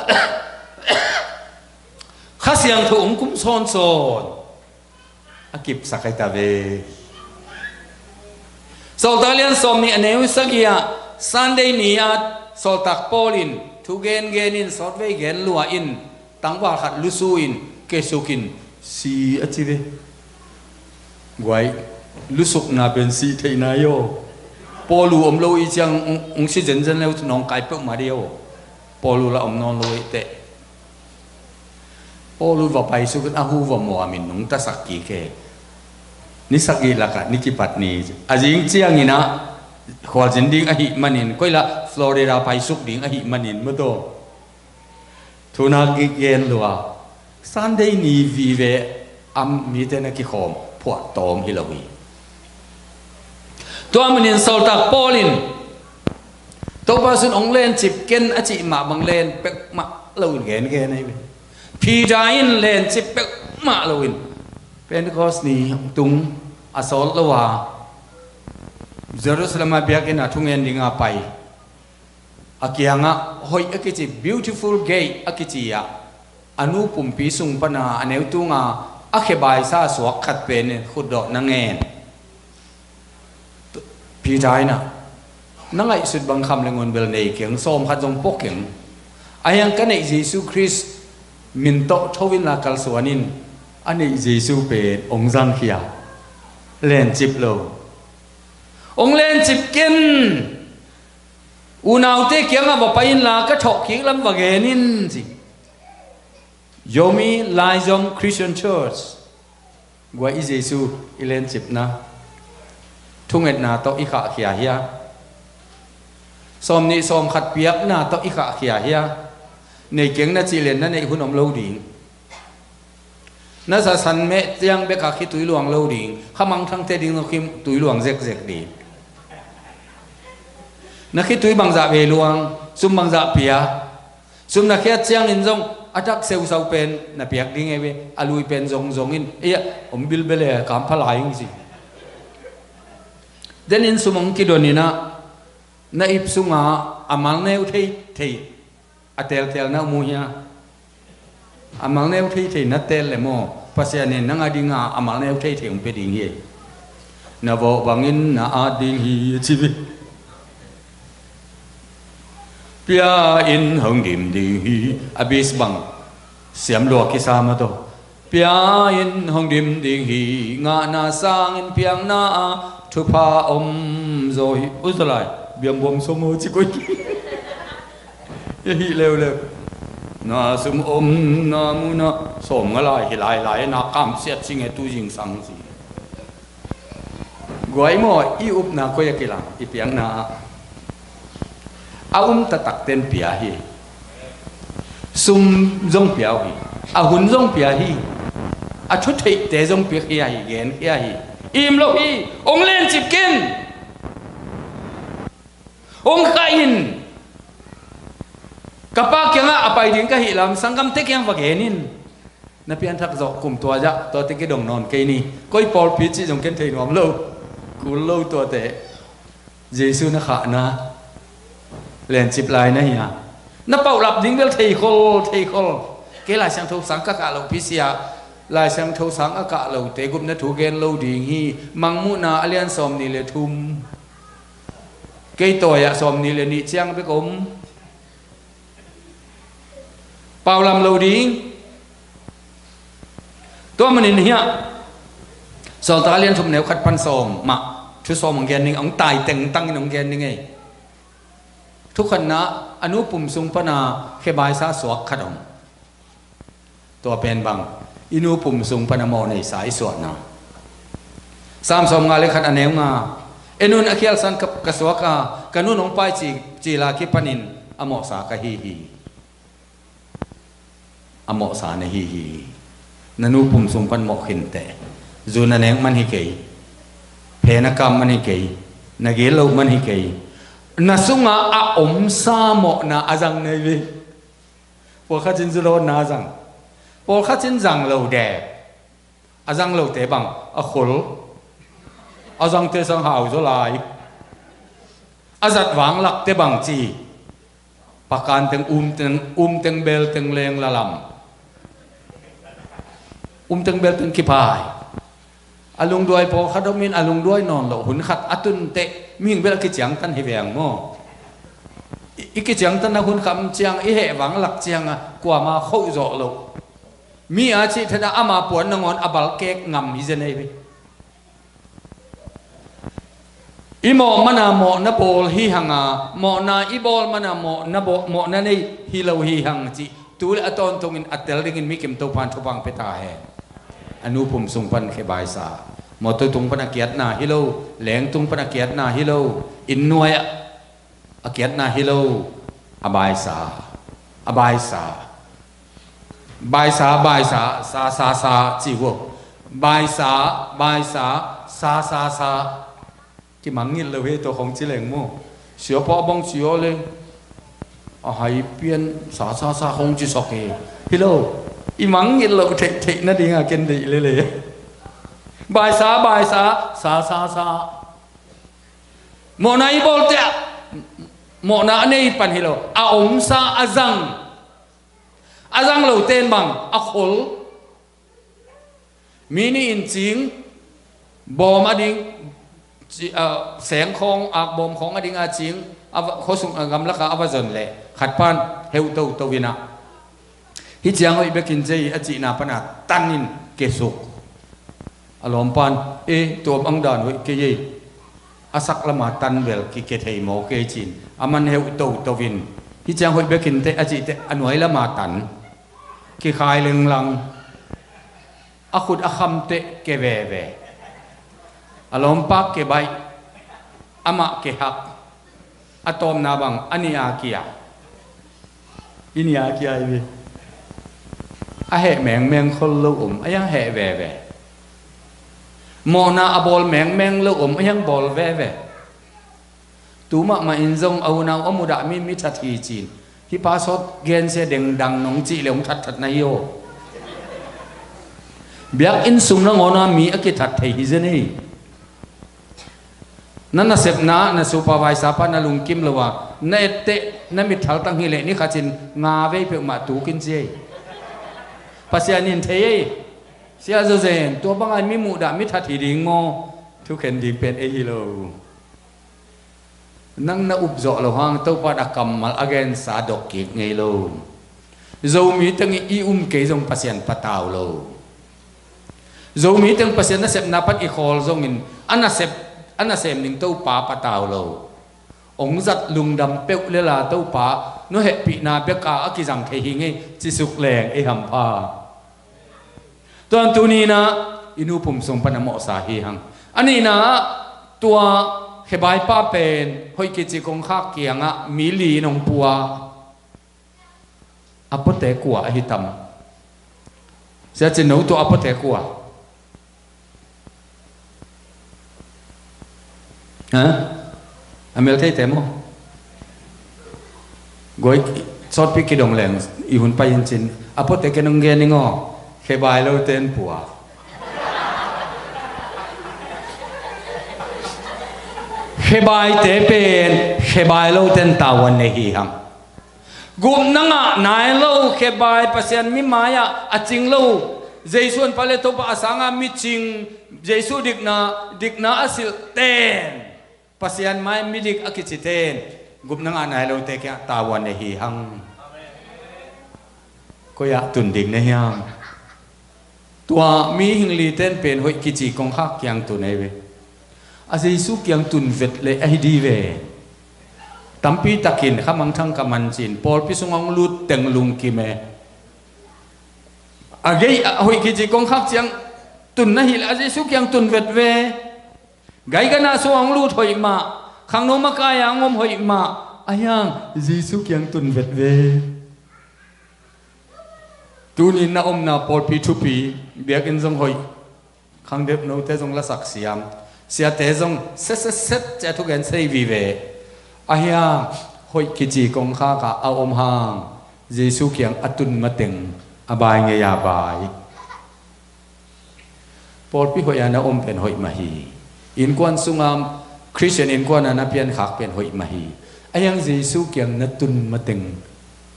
Kha Siangtho hong kum sawnsawn a kipsak ahi ta ve. Sawltak lian sawm nih a neu sagih ah Sunday ni-a Sawltak Paul in thu gengen in, sawtvei gen lua in, tangval khat lusu in, kesuk in, si a ci ve. Guai, lusukna pen sih theihna hi aw. Paul uh om lo i ciang hong, hong si zenzen leu nawngkai peuhmah dih aw. Paul uh la om nawn lo i teh. Paul uh va paisuk in a hu va muam in nungtasak kik e. Ni sagih lakah ni kipat ni. A zing ciangin ah khualzin ding ahih manin, koi lah Florida paisuk ding ahih manin maw taw. Thunak gen lua. Sunday ni vive a mite na kikhawm Phuahtawm hi lo hi. Tua manin Sawltak Paul in Topa sun hong lencip ken a cih mah bang len peuhmah lo in gengen ahi ve. Peter in lencip peuhmah lo in Pentecost ni tung a sawt lo a Jerusalem a biakinn a thungen dinga pai. A kiangah hoih a kici, Beautiful Gate a kici ah a nu pumpi sung pana a neu tunga a khebaisa suak khat pen in khutdawh na ngen. Peter in ah, na ngaihsut bang kham le ngun bel nei keng, sawm khat zong pua keng. A hiang ka neih Jesu Khrist min tawh tho inla kalsuan in. A neih Jesu pen hong zangkhia. Lencip lo. Hong lencip ken. Unaute kiangah va pai inla ka thawhkik lam va gen in ci. Yomi Laizom Christian Church. Guai, i Jesu i lencipna thungetna tawh i khahkhia hia? Sawm nih sawm khat piakna tawh i khahkhia hia? Nei keng na cih lian na neih hun om lo ding. Na sasan meh ciang bekah khitui luang lo ding. Khamangthangte ding zong khitui luang zekzek ding. Na khitui bangzah vei luang, sum bangzah pia. Sum na khiat ciangin zong a tak seusau pen na piak ding ei ve. A lui pen zongzong in, ei ah, om bilbel e, kampha lai ing ci. Denin sum hong kidon in ah, na ip sungah a malneu theithei a teltel na om uh hia? A malneu theithei na tel le maw, Pasian in nang a dinga a malneu theithei hong pia ding hi. Na vawh bangin na at ding hi a ci ve. Pia in hong dim ding hi. A bis bang siam lua kisam a tawh. Pia in hong dim ding hi. Ngahna sangin piakna ah thupha om zaw hi. Uzaw lai, biambuam sawm aw ci koi. Hi leuleu. Na sum om na muna sawm nga lai hi lailai na kamsiat sing e tu zingsang si. Guai maw, i upna koi a kilang, i piakna ah. A um taktakten pia hi. Sum zong pia uh hi. A hun zong pia hi. A thutheihte zong piakhia hi, genkhia hi. Im lo hi, hong lencip ken. Hong kah in. Ka pa kiangah a pai ding ka hih lam, sanggamte kiang va gen in. Na pianthak zawh kum tua zah, tuate kidong nawn kei ni. Koi pawlpi cih zong ken thei nuam lo. Kul lo tuate. Jesu na khahna lencip lai na hi a. Na pauhlap ding bel theikhol, theikhol. Kei Lai Siangtho sang ka kah loh pi sia. Lai Siangtho sang a kah lote gupna thu gen lo ding hi. Mangmuhna a lian sawm nih le thum. Kei tawi ah sawm nih le nih ciang bek om. Paulam lo ding. Tua manin hiah Sawltak a lian thum neu khat pan sawm mah thu sawm hong gen ding, hong tai tengtangin hong gen ding ei. Thukhatna, a nu pum sung pana khebaisa suak khat om. Tua pen bang, i nu pum sung pana mawh neisa i suahna. Sam sawm nga le khat a neu nga. E nun a khialsan ka, ka suak a, ka nun hong pai ci, cila kipanin a mawhsa ka hi hi. A mawhsa na hi hi. Na nu pum sung pan mawh khinteh. Zu na nek man hi kei. Phe na kam man hi kei. Na gel loh man hi kei. Na sunga a omsa mawhna a zang na hi ve. Pawlkhat in zu lawnna a zang. Pawlkhat in zang lo dek. A zang lote bang a khol. A zangte sang hau zaw lai. A zat vanglakte bang ci. Pakan teng, um teng, um teng bel teng leng lalam. Um teng bel teng kipai. A lungduai pawlkhat om in a lungduai nawn loh hun khat a tunteh mihing bel a kiciangtan hi veng maw? I, i kiciangtan a hun khat ciang i heh vanglak cianga kuama khoh zawh loh. Mi a cih thena ama puan nangawn a balkek ngam hi zen ei ve. I mawh mana mawhna bawl hi hanga, mawhna i bawl mana mawhna baw-, mawhna nei hi lo hi hang cih tu le a tawntungin a tel dingin mikim Topan thupang pia ta hen. A nu pum sung pan khebaisa. Mawtaw tung pan a kiatna hi lo, leng tung pan a kiatna hi lo, inn nuai ah a kiatna hi lo, a baisa, a baisa. Baisa, baisa, sa, sa, sa, ci uh. Baisa, baisa, sa, sa, sa. Kimangngilh lo hi tua khong ci leng maw. Siapa bang cia leng. A hai pian, sa, sa, sa khong ci sok hi. Hi lo. I mangngilh lo theih, theih nadinga ken deih lele. Baisa, baisa, sa, sa, sa. Mawhna i bawlte ah, mawhna a nei pan hi lo, a omsa a zang. A zang lo ten bang a khol. Mi nih in cing bawm a ding, ci-, a, seng khawng, ak bawm khawng a ding a cing, a va, khuasung a gamlaka a va zon leh khat pan heu toto in ah. Hih ciang hoih bekin cei a cihna pana tanin kesuk. A lawmpan, e, tua bang dan hoih kei ei. A sak lama tan bel kike thei maw kei cin. A man heu toto in. Hih ciang hoih bekin teh a cih teh a nuai lama tan. Kikhai lenglang. A khut a kham teh ke veve. A lawmpa ke baih. Amah ke hak. A tawpna bang, a nih a kia. I nih a kia i ve. A heh mengmeng khol lo om, a hiang heh veve. Mawhna a bawl mengmeng lo om, a hiang bawl veve. Tu mahmah in zong a unau a mudah mi, mi that hi cin. Hih pa sawt gensia dengdang nong cih le hong thatthat na hi aw. Biakinn sung nangawna mi a kithat thei hi zen ei. Na nasepna, na supervisor pa na lungkim lo a, na etteh, na mitthal tang hi leh ni khat in nga vei peuhmah tuk in ci ei. Pasian in thei ei. Sia Zo Zen, tua bang a mi muhdah mi that hi ding maw? Thukhen ding pen ei hi lo. Nang na up zawh loh hang Topa in a kammal a gensa dok kik ngei lo. Zomi teng i um kei zong Pasian patau lo. Zomi teng Pasian nasepna pan i khawl zongin a nasep, a nasem ding Topa patau lo. Hong zat lungdam peuh le la Topa, no hehpihna bek a a kizang thei hi ngei, ci suk leng ei hampha. Tuan tuni in ah i nu pum sung pan a mawhsa hi hang. A nihna ah tua khebai pa pen hoih kici kongkhak kiangah mi li in hong pua. A puate kua ahi tam? Sia Cin No, tua a puate kua? Ha? A mel theite maw? Goi sawtpi kidong leng i hun pai in cin. A puate ken hong gen ning aw. Khebai lo ten pua. Khebaite pen khebai lo ten tavuan nei hi hang. Gupna ngah nai lo khebai, Pasian mi mai-ah a cing lo, Jesu an pale Topa a sanga mi cing, Jesu dikna, dikna a silh ten, Pasian mai midik a kici ten, gupna ngah nai lote kiangah tavuan nei hi hang. Koi-ah tun ding na hiam? Tua mihing li ten pen hoih kici kongkhak kiang tun ei ve. A Jesu kiang tun vet le ahi di ve. Tampi takin khamangthang ka man cin, pawlpi sungah hong lut teng lungkim e. A gei a hoih kici kongkhak ciang tun na hileh a Jesu kiang tun vet ve. Gaiganah sungah hong lut hoih mah, khangno makai-ah hong om hoih mah, a hiang Jesu kiang tun vet ve. Tunin na omna pawlpi thupi, biakinn zong hoih, khangdep note zong lasak siam, siate zong setsetset cia thugen sei vive. A hiang hoih kici kongkhak ah a om hang, Jesu kiang a tun mateng a bai ngei a bai. Pawlpi hoih a na om pen hoih mah hi. Innkuan sunga Khristian innkuan a na piankhak pen hoih mah hi. A hiang Jesu kiang na tun mateng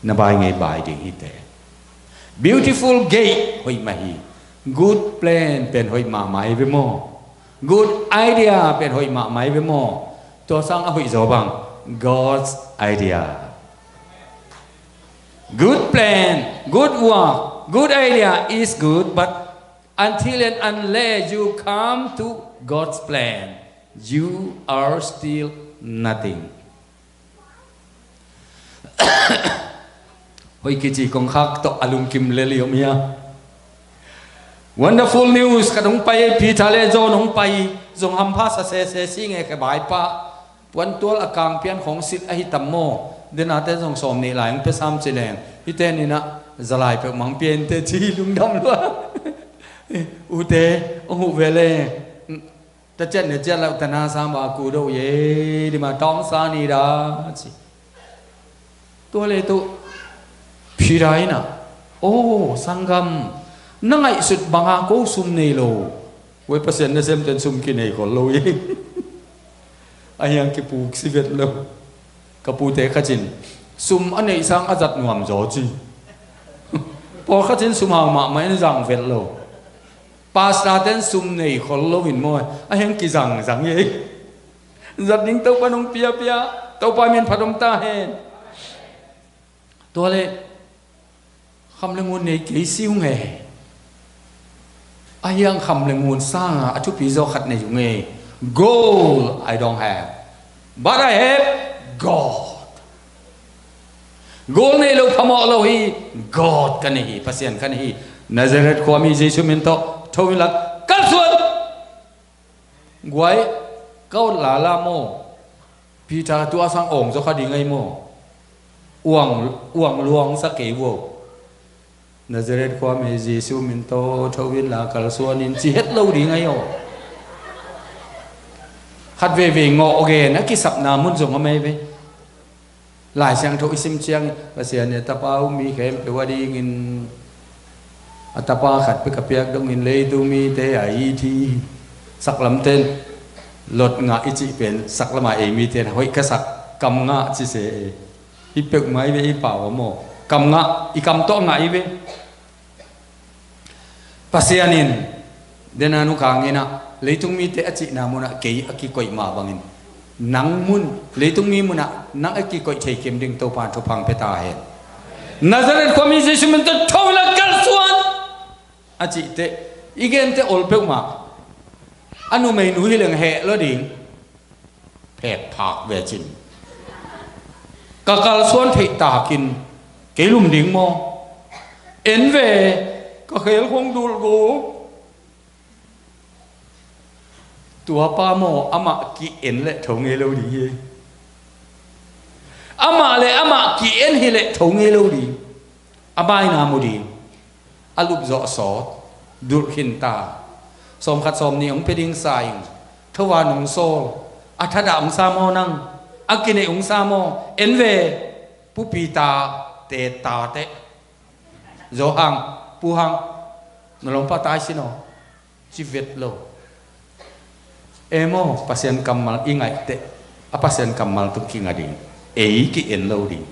na bai ngei bai ding hi te. Beautiful gate hoih mah hi. Good plan pen hoih mahmah hi ve maw? Good idea pen hoih mahmah hi ve maw? Tua sang a hoih zaw bang, God's idea. Good plan, good work, good idea is good, but until and unless you come to God's plan, you are still nothing. Hoih kici kongkhak tawh a lungkim lel i om hia? Wonderful news, ka dong pai, Peter le John hong pai, zong hampha sa sese si nge khe bai pa. Puantual a kangpian khong silh ahi tam maw? Denate zong sawm nih lai hong pia sam ci leng, hite ninah zalai peuh mang pian te ci lungdam lua. Ute, hong huh ve le. Ta ciat ne ciat lau ta na sam ba ku do ye, di ma tawng sa ni da ci. Tua le tu Peter inah, o sanggam, na ngaihsut banga ko sum nei lo. Wei Pasian nasem ten sum kinei khol lo hi. A hiang kipuk si vet lo. Ka pute khat in sum a neih sang a zat nuam zaw ci. Pawlkhat in sum hau mahmah in zang vet lo. Pastor ten sum nei khol lo in maw, a hiang kizangzang hi. Zat ding Topa nong piapia, Topa min phat om ta hen. Tua le kham le ngun nei kei si ung e. A hiang kham le ngun sanga a thupi zaw khat nei ung e. Gold I don't have, but I have God. Gold nei lo phamawh lo hi. God ka nei hi, Pasian ka nei hi. Nazareth khuami Jesu min tawh tho in la kap suan. Guai, ka ut lala maw? Peter tua sang awng zaw kha ding ahi maw? Uang, uang luang sa kei vo. Nazareth khuami Jesu min tawh tho inla kalsuan in ci het lo ding ahi aw. Khat veivei ngawh gen a kisapna mun zong a mai ve. Lai Siangtho i sim ciangin Pasian in a tapa um mi khempeuh a dingin a tapa khat bek a piak dongin leitung mite a it hi. Saklamten Lot ngah i cih pen saklamah ei mite in hoih ka sak, kam ngah ci se e. Hi peuhmah i ve, i pau a maw? Kam ngah, i kam tawh ngah i ve. Pasian in dena nukang inah leitung mite a cihna munah kei a kikoih mah bangin nang mun, leitung mi munah nang a kikoih thei kim ding Topan thupha pia ta hen. Nazareth khuami Jesu min tawh tho inla kalsuan a cihteh i gente ol peuhmah a numeinu hi leng heh lo ding. Phek phak ve cin. Ka kalsuan theih takin kei lum ding maw? En ve, ka khel khong dulh go. Tua pa maw, amah ki-en leh tho ngei lo ding hi. Amah le amah ki-en hi leh tho ngei lo ding. A baina mu ding. A lupzawh sawt, dulh khin ta. Sawmkhat sawmnih hong pia ding sa ing. Thovan hong sawl. A thadah hong sa maw nang? A kineih hong sa maw? En ve. Pu Peter te tate. Zo hang, pu hang. Na lawmpa tai sin aw. Ci vet lo. Em aw, Pasian kammal i ngaihteh a Pasian kammal tung kinga ding. Ei ki-en lo ding.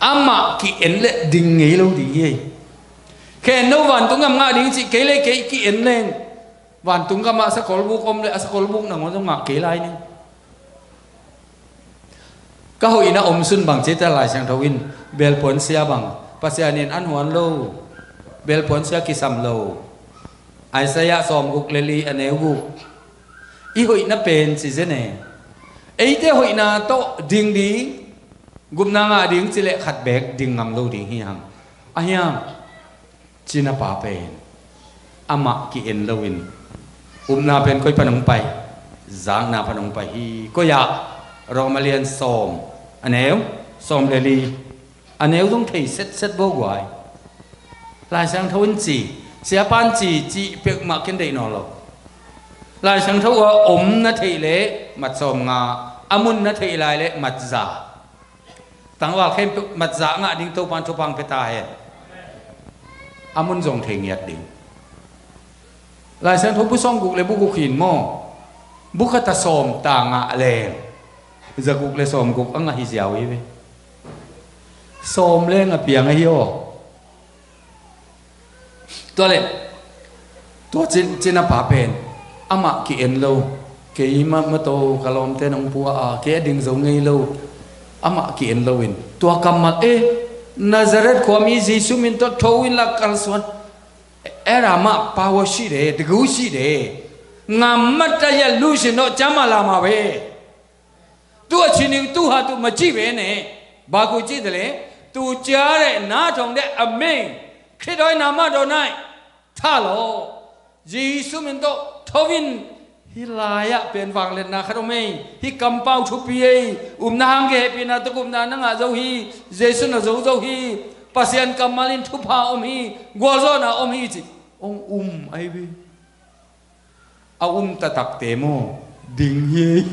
Amah ki-en leh ding ngei lo ding hi ei. Khen no vantung gam ngah ding cih kei le kei ki-en leng vantung gamah sakolbuk om le a sakolbuk nangawn zong ngah kei lai ning. Ka hoihna omsun bang ci ta Lai Siangtho in belpuan sia bang Pasian in an huan lo. Belpuan sia kisam lo. Isaiah sawmguk le li a neu guk. I hoihna pen ci zen e. Eite hoihna tawh ding ding, gupna ngah ding ci leh khat beek ding ngam lo ding hi hang. A hiam? Cina pa pen amah ki-en loin upna pen koi pan hong pai? Zakna pan hong pai hi. Koi ah? Roma lian sawm a neu sawm le li. A neu zong thei setset bo guai. Lai Siangtho in ci, siapa in ci, cih peuhmah ken deih nawn lo. Lai Siangtho a om na theih leh mat sawm nga, a mun na theih lai leh mat za. Tangval khempeuh mat za ngah ding Topan thupha pia ta hen. A mun zong thei ngiat ding. Lai Siangtho bu sawmguk le bu guk hin maw? Bu khat a sawm ta ngah leng zaguk le sawmguk a ngah hi ziau hi ve. Sawm leng a piang ahi aw. Tua le tua cin, cina pa pen amah ki-en lo. Kei mah, mah to ka lawmte nong pua a, kei a ding zo ngei lo. Amah ki-en loin tua kammal e, Nazareth khuami Jesu min tawh tho inla kalsuan. Era mah power si de, degu si de. Ngam mata ya lu si no cama lama ve. Tu a ci ning tu ha tu ma ci ve ne. Ba ku ci de le. Tu cia re na thong de a meng. Khit doi na ma do nai. Tha lo. Jesu min tawh tho in. Hi lai-ah pen vangliatna khat om ei. Hi kampau thupi ei. Upna hang ke hehpihna tuk upna na ngah zo hi. Jesu na zo zo hi. Pasian kammal in thupha om hi. Gualzawhna om hi ci. Ong um ai ve. A um taktakte maw ding hi ei.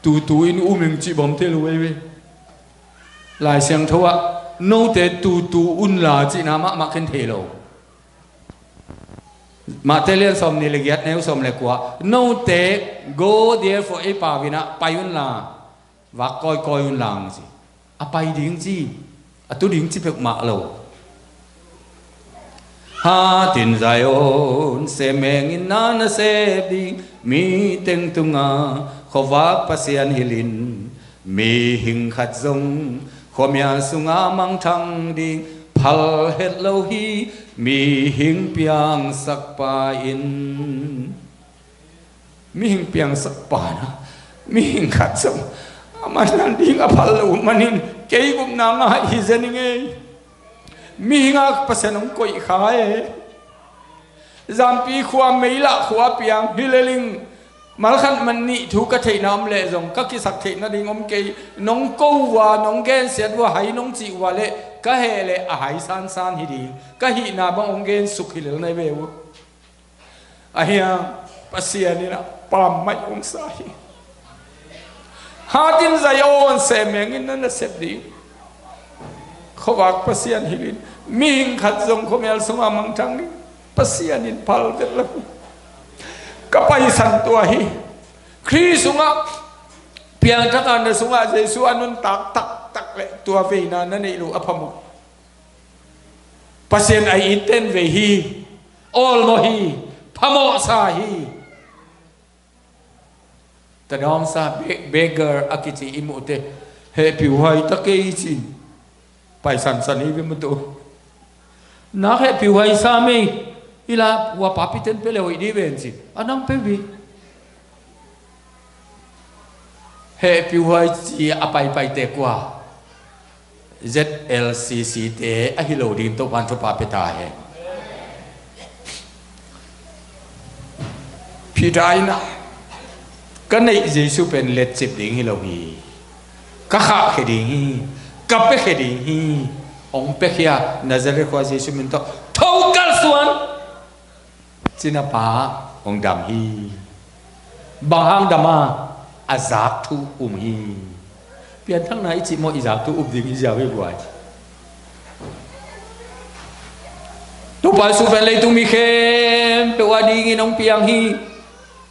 Tutu in um ing cih bawm thei lo ei ve. Lai Siangtho ah note tutu unla cihna mahmah khen thei lo. Matthai lian sawm nih le giat neu sawm le kua, note go therefore ei pau in ah pai unla. Vak kawikawi un lang ci. A pai ding ci, a tu ding ci peuhmah lo. Hatin Zion semeng in na nasep ding, mi teng tunga khuavak Pasian hilhin, mihing khat zong khuamial sunga mangthang ding phal het lo hi, mihing piangsak pa in. Mihing piangsak pa na, mihing khat zong a man nading a phal lo manin kei gupna ngah hi zen ing ei. Mihing a Pasian hong koih kha e. Zampi khua, Meila khua piang hi leling Malkhat man nih thu ka theihna om leh zong ka kisak theih nading om kei. Nong ko uh a, nong gensiat uh a, hai nong cih uh a leh ka heh leh a hai sansan hi ding. Ka hihna bang hong gensuk hi lel na hi ve uh. Ahi hang Pasian in a pammaih hong sa hi. Hatin Zion semengin na nasep ding. Khuavak Pasian hilhin, mihing khat zong khuamial sungah mangthang ding. Pasian in phal vet lo hi. Ka paisan tua hi. Khrih sungah piangthak a, na sungah Jesu a nuntak taktak leh tua veina na neih loh a phamawh. Pasian a it ten ve hi. Awlmawh hi. Phamawhsa hi. Tadawngsa be-, beggar a kici i muhte, hehpih huai ta kei ci. Paisansan hi ve maw tu. Nak hehpih huai sa mei. I la hua papi ten pe le hoih dih ve ci. A nang pe ve. Hehpih huai ci a paipaite kua? Z L C C te ahi lo ding Topan thupha pia ta hen. Peter in a, ka neih Jesu pen letcip ding hi lo hi. Ka khahkhia ding hi. Ka piakhia ding hi. Hong piakhia Nazareth khua Jesu min tawh tho kalsuan. Cinapa hong dam hi. Bang hang dam a, a zak thu um hi. Pianthakna i cih maw, i zak thu up ding i ziau hi guai. Topa Jesu pen leitung mi khempeuh a dingin hong piang hi.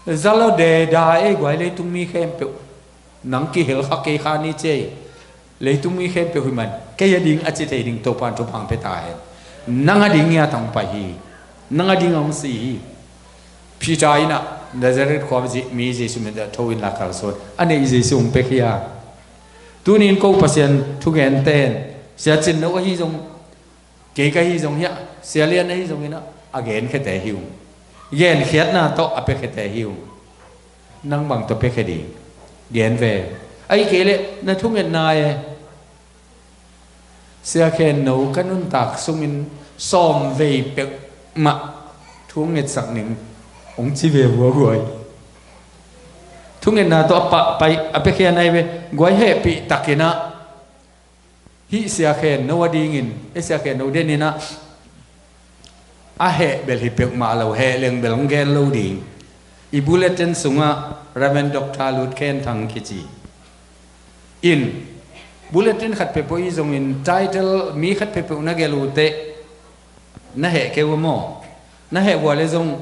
Za lo deda ei guai, leitung mi khempeuh. Nang kihel kha kei kha ni cei. Leitung mi khempeuh hi man kei a ding a ci thei ding Topan thupha pia ta hen. Nang a ding ngiat hong pai hi. Nang a ding hong si hi. Peter in a Nazareth khua mi Jesu min tawh tho in la kalsuan. A neih Jesu hong piakhia. Tuni in ko Pasian thugente in, sia Cin No ahi zong, kei ka hi zong hi a, sia Lian ahi zongin a, a genkhiate hi ung. Genkhiatna tawh a piakhiate hi ung. Nang bang tawh piakhia ding? Gen ve. Ahih kei leh na thungetna e. Sia Khen No ka nuntak sungin sawm vei peuhmah thungetsak ning, hong ci ve vua guai. Thungetna tawh a pah pai, a piakhia nai ve. Guai, hehpih takin a, hih Sia Khen No a dingin, e, Sia Khen No denin a, a heh bel hi peuhmah lo, heh leng bel hong gen lo ding. I bulletin sungah Reverend Doctor Lut Khen Thang kici in, bulletin khat peuhpeuh i zongin title mi khat peuhpeuh na gelh uh teh, na heh kei uh maw? Na heh vua le zong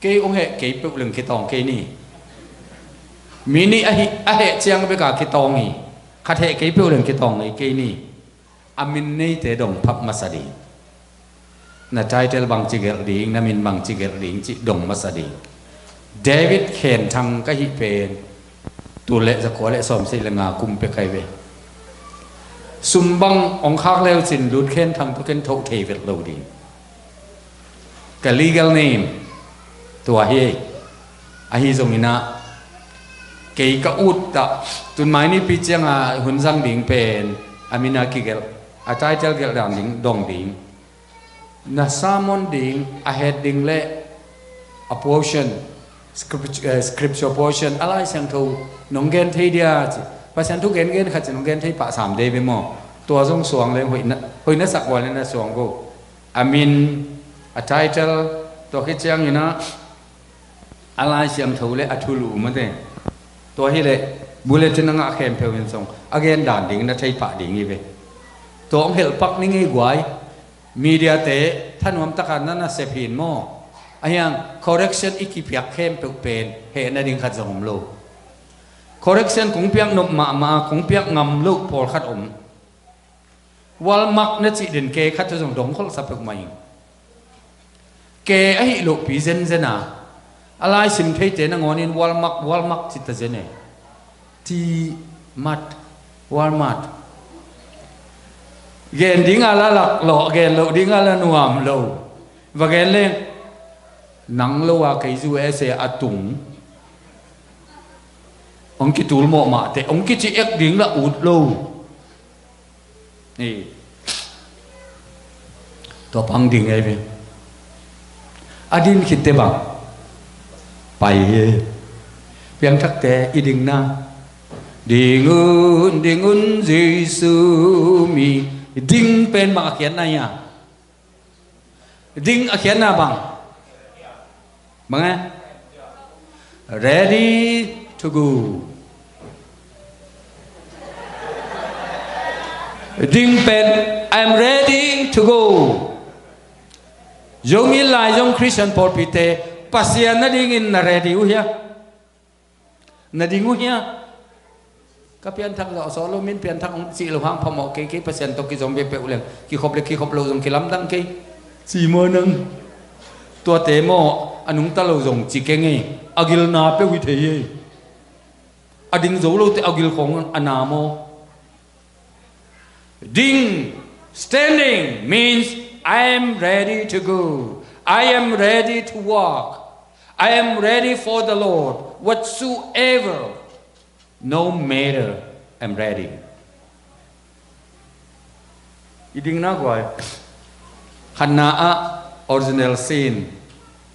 kei hong heh kei peuh leng kitawng kei ni. Mi nih a hih, a heh ciang bek a kitawng hi. Khat heh kei peuh leng kitawng ngei kei ni. A min neite dong phak masa ding. Na title bangci gelh ding, na min bangci gelh ding cih dong masa ding. David Khen Thang ka hih pen tul le zakua le sawmsagih le nga kum pek hi ve. Sum bang hong khak le uh cin Lut Khen Thang tawh ken thoh thei vet lo ding. Ka legal name tua hi. Ahi zongin a, kei ka ut ta, tun mai nipi ciang a hun zang ding pen a min a kigelh, a title gelh dan ding, dong ding. Na sermon ding, a heading le a portion, script-, eh, scripture portion, a Lai Siangtho nong gen thei dia ci. Pasian thu gen gen khat ci nong gen thei pah sam dei ve maw? Tua zong suang leng hoih na, hoih na sak vua le na suang go. A min, a title, tua khit ciangin a, a Lai Siangtho le a thulu mate. Tua hi leh bulletin a ngah khempeuh in zong a gen dan ding na thei pah ding hi ve. Tua hong helh pak ni ngei guai. Media te thanuam taka na nasep hin maw? Ahi hang correction i kipiak khempeuh pen heh nading khat zong om lo. Correction kong piak nop mahmah, kong piak ngam loh pawlkhat om. Walmark na cih den ke khat zong dong kholsa peuhmah ing. Ke ahi lohpi zenzen a, a lai sim theite nangawnin Walmark, Walmark ci ta zen e. T-Mart, Walmart. Gen ding a la lak lawh, gen loh ding a la nuam lo. Va gen leng, nang lo a kei zu e se a tung. Hong kitul mawh mah teh, hong kici ek ding la ut lo. Ni. Tua pang ding ei ve. A din khit teh bang pai hi. Piangthakte i dingna. Ding un, ding un, Jesu mi. Ding pen bang a khiatna hi a? Ding a khiatna bang? Bang e? Ready to go. Ding pen, I'm ready to go. Zong i lai zong Christian pawlpite, Pasian na dingin na ready uh hia? Na ding uh hia? Ka pianthak zawh sawh lo, min pianthak hong cih lo hang phamawh kei, kei Pasian tawh kizom ve peuh leng kikhop le kikhop lo zong kilamdang kei. Ci maw nang? Tuate maw a nungta lo zong ci keng ei. A gilna peuh hi thei ei. A ding zo lote a gil khong a na maw? Ding, standing, means I am ready to go. I am ready to walk. I am ready for the Lord. Whatsoever, no matter, I'm ready. I dingna guai. Khatna ah original sin,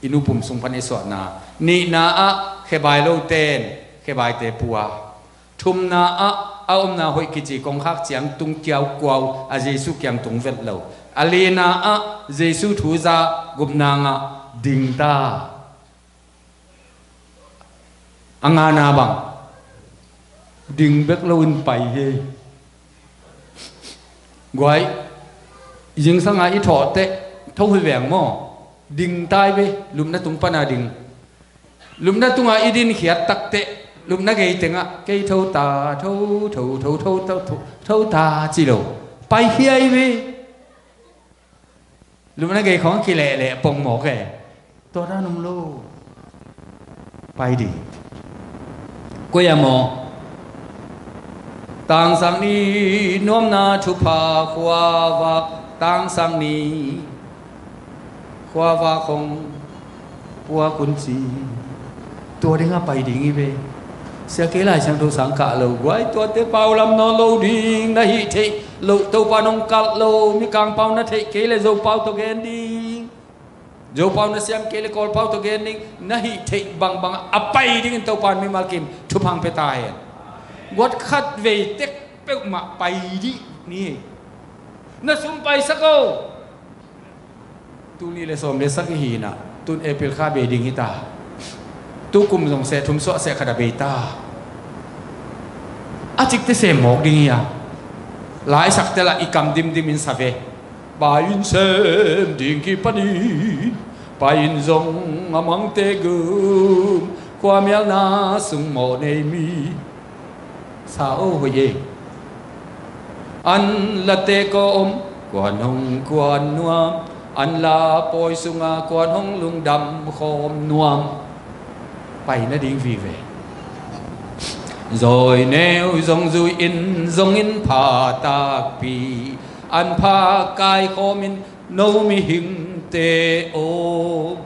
i nupum sung pan i suahna. Nihna ah khebai lo ten khebaite pua. Thumna ah a omna hoih kici kongkhak ciang tung kiaukuau a Jesu kiang tung vet lo. A lina ah Jesu thu za. Gupna ngah ding ta. A ngana bang ding bek lo in pai hi. Guai, zingsanga i thawh teh tho hi veng maw? Ding tai ve. Lupna tung pana ding. Lupna tunga i din khiat takteh lupna gei tengah kei tho ta, tho, tho, tho, tho, tho, tho, tho ta ci lo. Pai hiai ve. Lupna gei khong kilehleh pong mawk e. Tua dan om lo. Pai ding. Koi a maw? Tangsak ni nuamna thupha khuavak. Tangsak ni khuavak khong puak un ci. Tua dingah pai ding hi ve. Sia kei Lai Siangtho sang kah lo guai, tuate pau lam nawn lo ding. Na hih theih loh Topa nong kalh lo. Mikang pau na theih kei le Zopau tawh gen ding. Zopau na siam kei le Kawlpau tawh gen ding. Na hih theih bangbang a pai dingin Topa in mimal kim thupha pia ta hen. Guat khat vei tek peuhmah pai dih ni. Na sum paisak o. Tul nih le sawm le sak i hi inah, tun April kha bei ding hi ta. Tu kum zong seh thum suah seh khat a bei ta. A cikte sem mawk ding hi a. Laisak tel ah i kam dimdim in sa ve. Pai in sem ding kipan in, pai in zong a mangte gum, khuamialna sung mawh nei mi. Sa o hoih e. An la tek aw om, kuan hong kuan nuam. An la pawi sunga kuan hong lungdam khawm nuam. Pai nading vive. Zawi neu zong zui in zong in pha takpi. An pha kai khawm in no mihingte aw.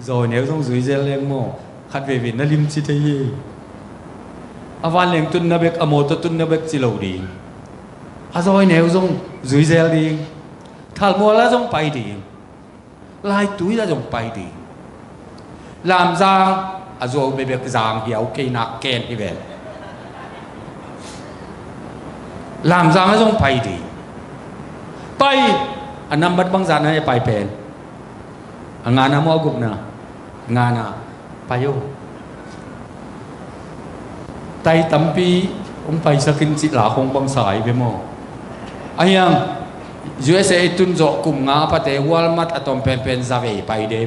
Zawi neu zong zui zel leng maw, khat veve na limci thei hi. A vanleng tunna bek, a mawtaw tunna bek ci lo ding. A zawi neu zong zui zel ding. Thalmual ah zong pai ding. Laitui ah zong pai ding. Lamzang a zuau bebek zang hiau kei nak ken hi ven. Lamzang ah zong pai ding. Pai a nambat bangzah na e pai pen. A ngana maw a gupna? Ngana. Pai o. Tai tampi hong paisak in cih la khong bangsa hi ve maw? A hiang U S A i tun zawh kum nga a pate Walmart a tom penpen zavei pai de.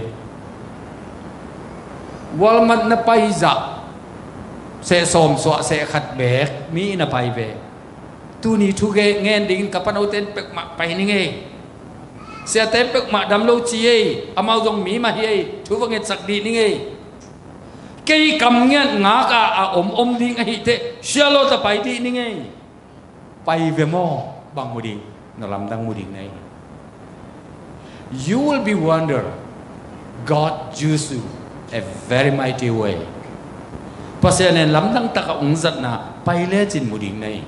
Walmart na pai zah seh sawm suah seh khat bek mi na pai ve. Tuni thu ngen dingin ka panote in peuhmah pai ning ei. Siate in peuhmah dam lo ci ei. Amau zong mi mah hi ei. Thu va ngetsak dih ning ei. Kei kam ngiat ngak a a om om ding ahih teh sia lawt a pai dih ning ei. Pai ve maw? Bang mu ding? Na lamdang mu ding na ei. You will be wonder. God use you a very mighty way. Pasian in lamdang taka hong zatna pai lecin mu ding na hi.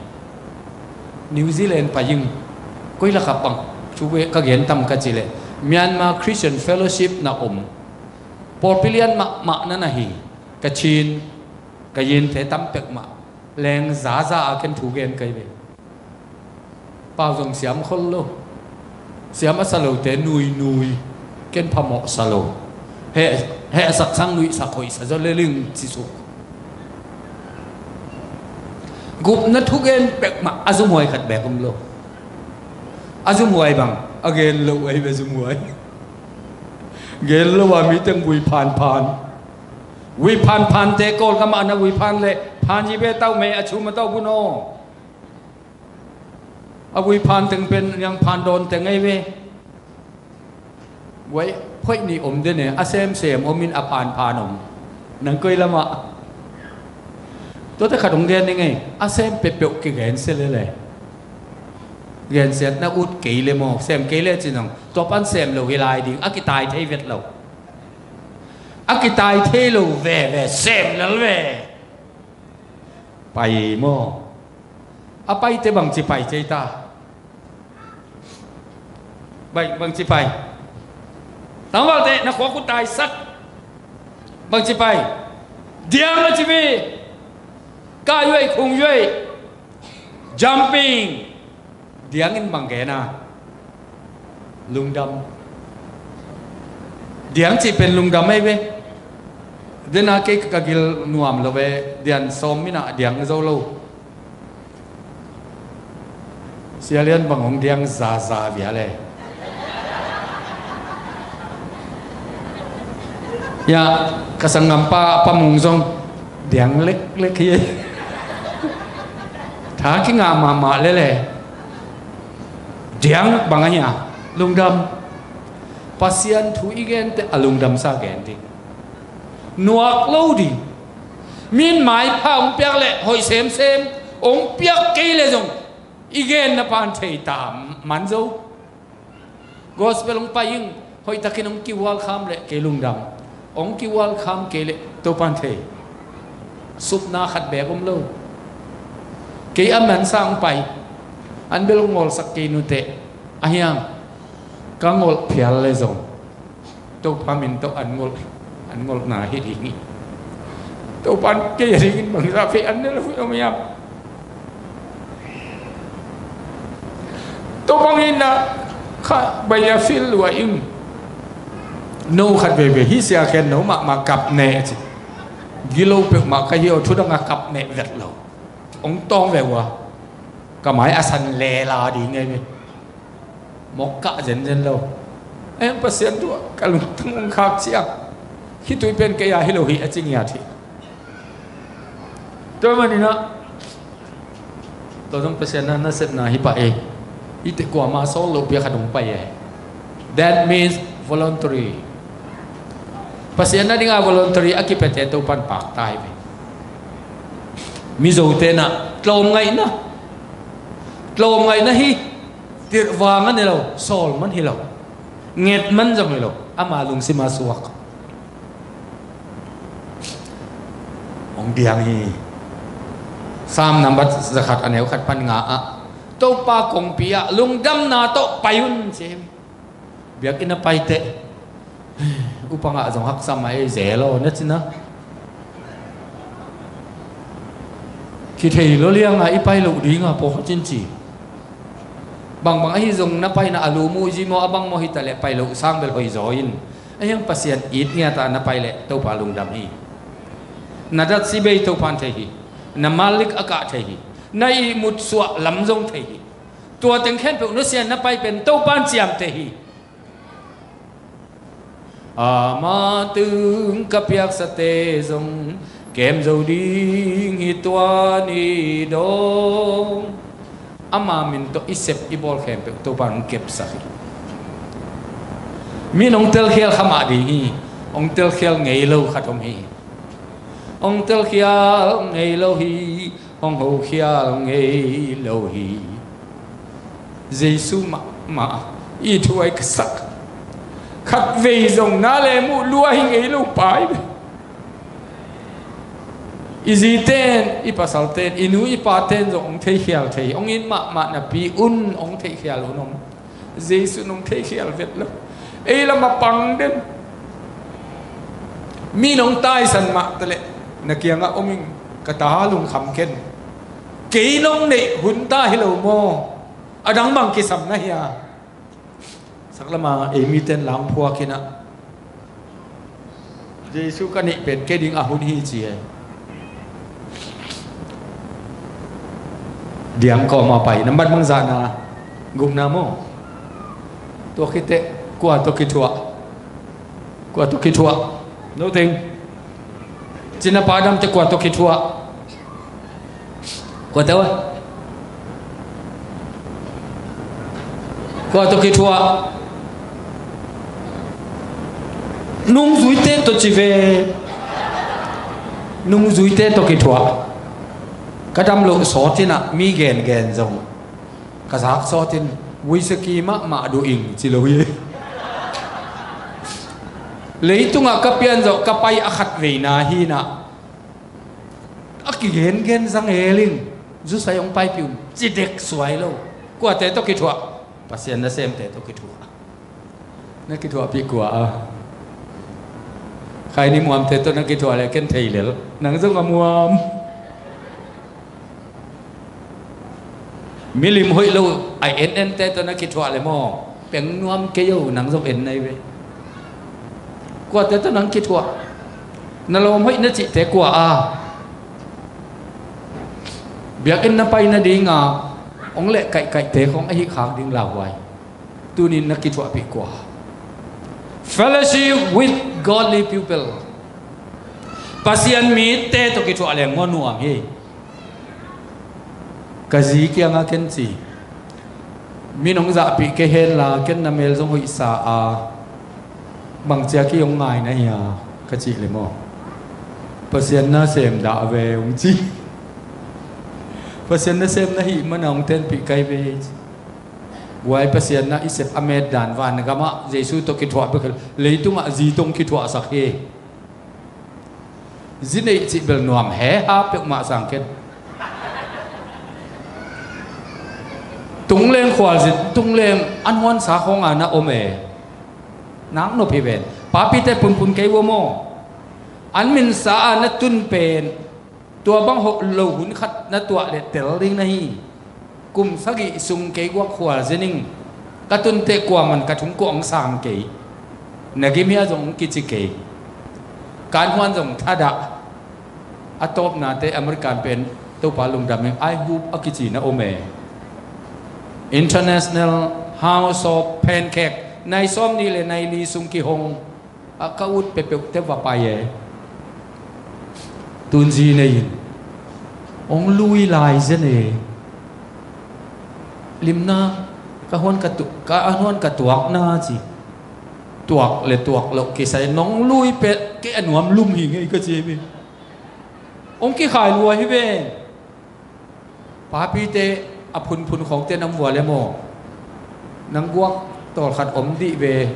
New Zealand pai ing. Koi lakah bang thu ka gen tam ka cih leh Myanmar Christian Fellowship na om. Pawlpi lian mahmah na na hi. Kachin, Ka yinte tam pek mah. Leng zaza a ken thu gen kai ve. Pau zong siam khol lo. Siam a sa lote nui nui. Ken phamawh sa lo. He, he a sak sang nui sak hoih sa zaw le ling ci suk. Gupna thugen pek mah a zumhuai khat bek om lo. A zumhuai bang a gen lo ahi ve zumhuai. Gen lo a mi teng vui phanphan. Vui phanphante Kawlgam ah na vui phan le phan hi ve tau mei a chum a tau bu naw. A vui phan teng pen niang phan dawn teng ahi ve. Guai phoih nih om den e, a semsem om in a phanphan om. Nang koi lamah. Tuate khat hong gen ning ei, a sem peuhpeuh kigen se lele. Gensiatna ut kei le maw, sem kei le ci nong. Tua pan sem lo hi lai ding, a kitai thei vet lo. A kitai thei lo veve, sem lel ve. Pai maw. A paite bangci pai cei ta. Bang, bangci pai. Tangvalte na khuak uh taisak. Bangci pai. Diang a ci mi. Ka yuai khung yuai. Jumping. Diang in bang gen a. Lungdam. Diang cih pen lungdam ahi ve. Dena kei ka gil nuam lo ve. Diang sawm mina diang zo lo. Sia Lian bang hong diang zaza via le. Ya, ka sanggampa Pa Mung zong diang leklek hi. Tha kingah mahmah lele. Diang bang ahi a, lungdam. Pasian thu i gente a lungdamsa gen ding. Nuak lo ding. Min maipha hong piak le hoih semsem hong piak kei le zong i genna pan thei ta man zo. Gospel hong pai ing, hoihtakin hong kiwalkham le kei lungdam. Hong kiwalkham kei le Topan thei. Supna khat bek om lo. Kei a mansa hong pai. An bel ngolsak kei nute. Ahiang. Ka ngolh phial le zong. Topa min tawh an ngolh, an ngolhna hi ding hi. Topan kei a dingin bangza phei an ne lo hi om hiam. Topa ngina kha bai a fil lua in. No khat veve hi sia khen no mahmah kap ne a ci. Gilo pek mah ka hi aw thudang a kap ne vet lo. Ong tawng ve ua. Ka mai a san lela ding ngai ve. Mawk kah zenzen lo. Em Pasian tuah ka lungtang ong khak ciang. Khitui pen kei a hi lo hi a ci ngiat hi. Tua maninah tua zong Pasian na nasepna hi pah ei. Ite kuama sawl lo pia khat ong pai ei. That means voluntary. Pasian na dinga voluntary a kipete Topan pakta hi ve. Mizote na tlawm ngaihna. Tlawm ngaihna hi. Tirhvang a ne lo, sawl man hi lo, nget man zong hi lo, ama lungsima suak. Hong diang hi. Sam nambat zakhat a neu khat pan nga ah Topa kongpi ah lungdamna tawh pai un ci hi. Biakinn a paite upa ngah zong haksa mah ei zel aw na cina. Kithei lo lianga i pai loh dinga pawh khat in ci. Bangbang ahi zong na paina a lu muh zi maw a bang maw hita leh pai loh sang bel hoih zaw in. Ahiang Pasian it ngiata na pai leh Topa lungdam hi. Na datsi bei Topan thei hi. Na malik a kah thei hi. Na ihmut suah lam zong thei hi. Tua teng khempeuh nusia na pai pen Topan ciamteh hi. Ama tung ka piaksate zong kem zo ding hi tua ni dong. Ama min tawh i sep i bawl khempeuh Topan hong kepsak hi. Min hong telkhial kha mah ding hi. Hong telkhial ngei lo khat om hi. Hong telkhial ngei lo hi. Hong hokhial ngei lo hi. Jesu mahmah i thuai ka sak. Khat vei zong na le muh lua hi ngei lo pai ve. I ziten i pasalten i nu i paten zong hong theikhial thei hong in mahmah napi un hong theikhial un hong Jesu nong theikhial vet lo. Ei lam a pang den. Mi nong taisan mah taleh na kiangah om ing. Ka ta lungkham ken. Kei nong neih hun ta hi lo maw? A dang bang kisam na hia? Saklama ei miten langphuak inah Jesu ka neih pen kei ding a hun hi ci e. Diang kawma pai nambat mangzahna gukna maw? Tua khiteh kua tawh kithuah? Kua tawh kithuah? No teng. Cina pa damte kua tawh kithuah? Kua tawh? Kua tawh kithuah? Nungzuite tawh ci ve. Nungzuite tawh kithuah. Ka dam loh sawt inah mi gengen zong ka zak sawtin, whisky mahmah duh ing ci lo hi. Leitungah ka pian zawh ka pai a khat veina hi inah a kigengen zang el in, zusai hong paipih un ci dek suai lo. Kuate tawh kithuah? Pasian nasemte tawh kithuah. Na kithuahpih kua a? Khaini muamte tawh na kithuah le ken thei lel. Nang zong a muam. Milim hoih lo a en ente tawh na kithuah le maw? Peng nuam kei o, nang zong en nai ve. Kuate tawh nang kithuah? Na lawm hoih na cihte kua a? Biakinn na pai nadinga hong leh kaihkaihte khong ahi khak ding lauhuai. Tunin na kithuahpih kua? Fellowship with godly people. Pasian mite tawh kithuah leng maw nuam hi. Ka zi kiangah ken ci, mi nong zahpih kei henla ken na mel zong hoihsa a, bangcia ki hong ngai na hia? Ka cih le maw? Pasian nasem dah ve hong ci. Pasian nasem na hih mana hong tenpih kai ve. Guai Pasian na i sep a met dan van gamah Jesu tawh kithuah bek leitungah zi tawh kithuahsak hi. Zi neih cih bel nuam he ha peuhmah sang ken. Tungleng khualzin tungleng an huansa khawng a na om e. Nak nop hi ven. Papite punpun kei ua maw? An minsa a na tun pen tua bang hoh lo hun khat na tuah le tel ding na hi. Kum sagih sung kei guak khualzin ing. Ka tunteh kuaman ka thungkuah hong sang kei. Na gim hia zong hong kici kei. Kan huan zong thadah. A tawpnate American pen Topa lungdam ing, ai hup a kici na om e. International House of Pancake nai sawm nih le nai li sung kihong. A ka ut peuhpeuh te va pai e. Tunzi nei in hong lui lai zen e. Limna ka huan ka tu, ka a huan ka tuakna ci. Tuak le tuak loh kisai nong lui pet kei a nuam lum hi ngei ka ci hi. Hong kikhai lua hi ve. Papite a phunphun khawngte na om vua le maw? Nang guak tawlkhat om dih ve.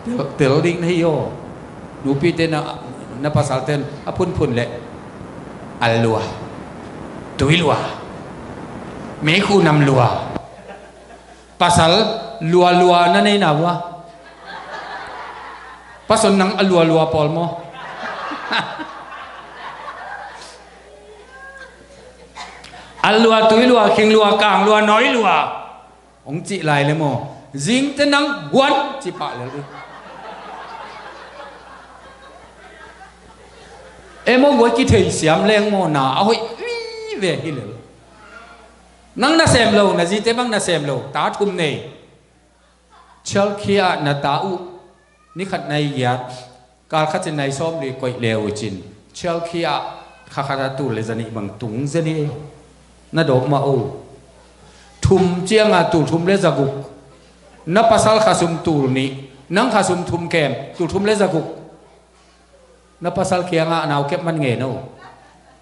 Tel, tel ding na hi aw. Nupite na, na pasalten a phunphun le al lua, tui lua, meikhu nam lua. Pasal lualua na nei na vua. Pason nang a lualua pawl maw? Al lua, tui lua, khing lua, kang lua, nawi lua. Hong cih lai le maw? Zingte nang guan cih pah lel dih. E maw guai kithei siam leng maw na a hoih vive hi lel. Nang nasem lo, na zite bang nasem lo, ta thum nei. Chelsea ah na ta uh, ni khat nai giat, kal khat cin nai sawm li koih le uh cin. Chelsea ah kha khat a tul le zanih bang tung zen hi. Na dawk mah uh. Thum cianga tul thum le zaguk. Na pasal khasum tul nih, nang khasum thum kem, tul thum le zaguk. Na pasal kiangah a nau kep man ngen uh.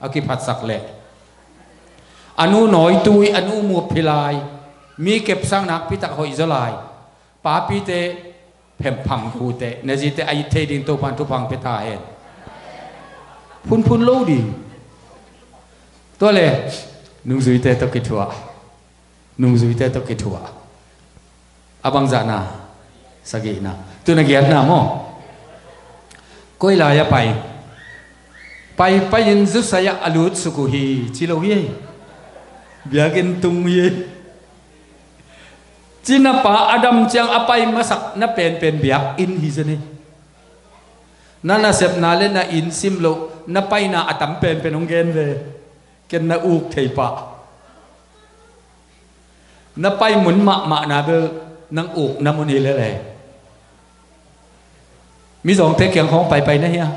A kiphatsak leh. A nu nawitui, a nu mup phi lai. Mi kepsang nakpitak hoih zaw lai. Papite phempham hute, na zite a it thei ding Topan thupha pia ta hen. Phunphun lo ding. Tua le, nungzuite tawh kithuah. Nungzuite tawh kithuah. A bangzahna, sagihna. Tuna giatna maw? Koi lai a pai. Paipai in zusai ah a lutsuk uh hi, ci lo hi. Biakinn tung hi. Cina pa a dam ciang a pai masak na penpen biakinn hi zen hi. Na nasepna le na inn sim loh, na paina a tam penpen hong gen ve. Ken na uk thei pah. Na pai mun mahmah na bel nang ukna mun hi lele. Mizawngte kiang khawng paipai na hia?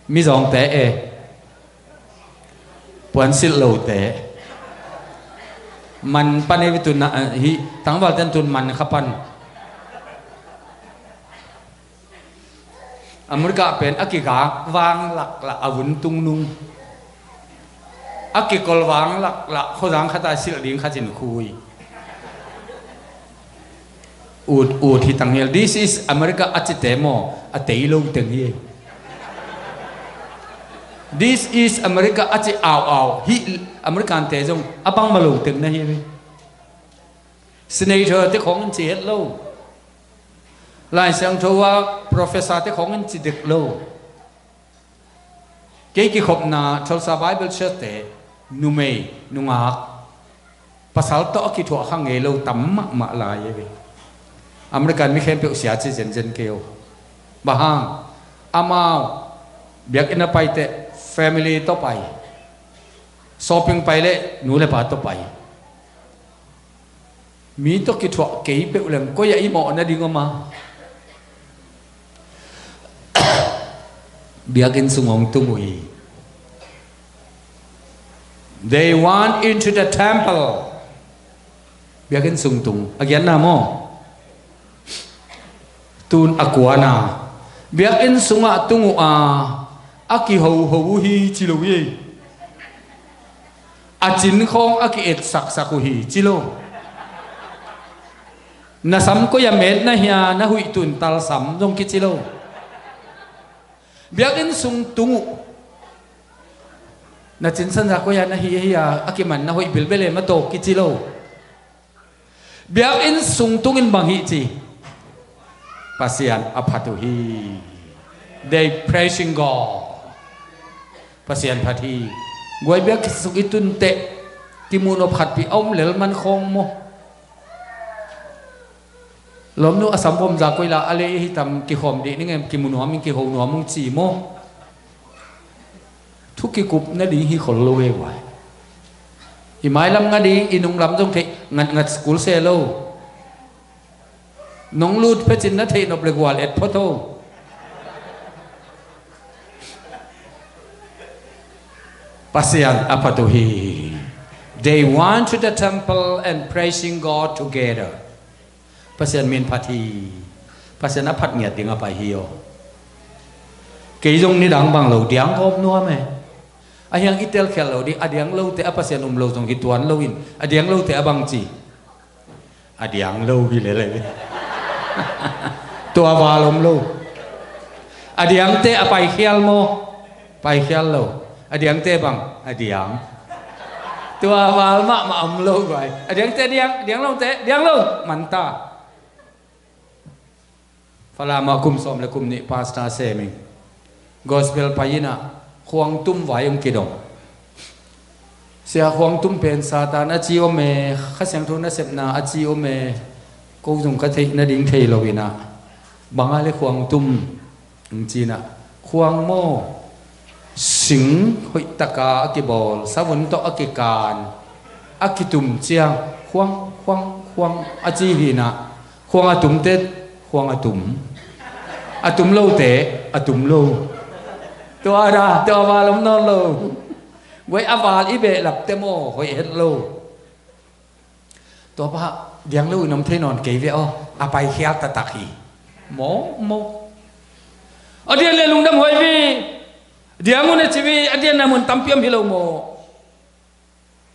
Mizawngte e. Puansilh lote. Man pan e, tun na, ah, hi tangvalte tun man kha pan. America pen a kigak vang laklah a vun tung nung, a kikol vang laklah khuazang khata silh ding khatin khui. Ut ut hi tang hial. This is America a cite maw, a tei lo teng hi. This is America a ci au au hi. American te zong a bangmah lo teng na hi. Senator te khawng in ci het lo. Lai Siangtho a professor te khawng in ci dek lo. Kei kikhopna Tulsa Bible Church te numei nungak pasal tawh a kithuah kha ngei lo tam mahmah lai e ve. American mi khempeuh sia ci zenzen kei o. Bang hang, amau biakinn a paite family tawh pai, shopping pai le nu le pa tawh pai. Mi tawh kithuah kei peuh leng koi ah i mawh nading om a? Biakinn sung hong tung uh hi. They want into the temple. Biakinn sung tung a giatna maw? Tun a kuana. Biakinn sungah tung uh a, a kihoho uh hi ci lo hi. A cin khawng a ki-etsaksak uh hi ci lo. Na sam koi a met na hia, na huih tun talsam zong kici lo. Biakinn sung tung uh. Na cin sanza koi a na hi a hia, a kiman na hoih bilbel e, ma tawh kici lo. Biakinn sung tungin bang hih ci? Pasian a phat uh hi. They praising God. Pasian phat hi. Guai, biakinn sung i tun teh kimuh nop khatpi a om lel man khawng maw? Lawmnu, a sam vom za koi la a lei hi tam, kikhawm dih ning em, kimu nuam ing, kiho nuam ung ci maw? Thu kikup nading hi khol lo e guai. I mailam nga ding, i nunglam zong theih ngatngat school se lo. Nong lut pecin na theih nop le gual et phot o. Pasian a phat uh hi. They went to the temple and praising God together. Pasian min phat hi. Pasian a phat ngiat ding a pai hi aw. Kei zong nidang bang lo diang gawp nuam e. A hiang i telkhial lo ding, a diang lote a Pasian um lo zong hi tuan lo in, a diang lote a bang ci? A diang lo hi lele. Tua val om lo. A diangte a paikhial maw? Paikhial lo. A diangte bang? A diang. Tua val mahmah om lo guai. A diangte diang, a diang lote diang lo. Manta. Falam ah kum sawm le kum nih pastor sem ing. Gospel pai in ah khuang tum vai hong kidong. Sia, khuang tum pen Satan a ci om e, Kha Siangtho nasepna a ci om e, ko zong ka theih nading thei lo in ah, bang a le khuang tum? Hong ci in ah, khuang maw, sing hoihtaka a kibawl, savun tawh a kikan, a kitum ciang khuang, khuang, khuang a ci hi in ah, khuang a tumte khuang a tum, a tum lote a tum lo. Tua da, tua val om nawn lo. Guai, a val i behlapte maw, hoih het lo. Tua pa diang lo in om thei nawn kei ve aw, a paikhial taktak hi. Maw, maw. A diang le lungdam huai ve. Diang un a ci ve, a diang na mun tampi om hi lo maw.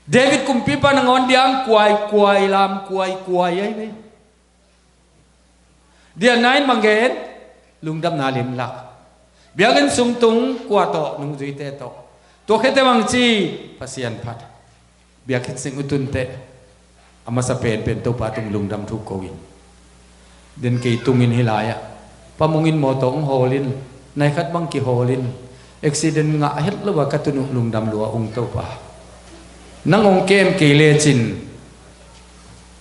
David kumpipa nangawn diang kuai, kuai, lam kuai, kuai ai ve. Dianna in bang gen? Lungdamna limlak. Biakinn sung tung kua tawh? Nungzuite tawh. Tua khete bang ci? Pasian phat. Biakinn sung i tun teh a masa penpen Topa tung lungdam thu ko in. Den kei tung in hi lai-ah Pa Mung in mawtaw hong hawl in, Nai khat bang kihawl in accident ngah het lo a ka tunu lungdam lua ung Topa. Nang hong kem kei lecin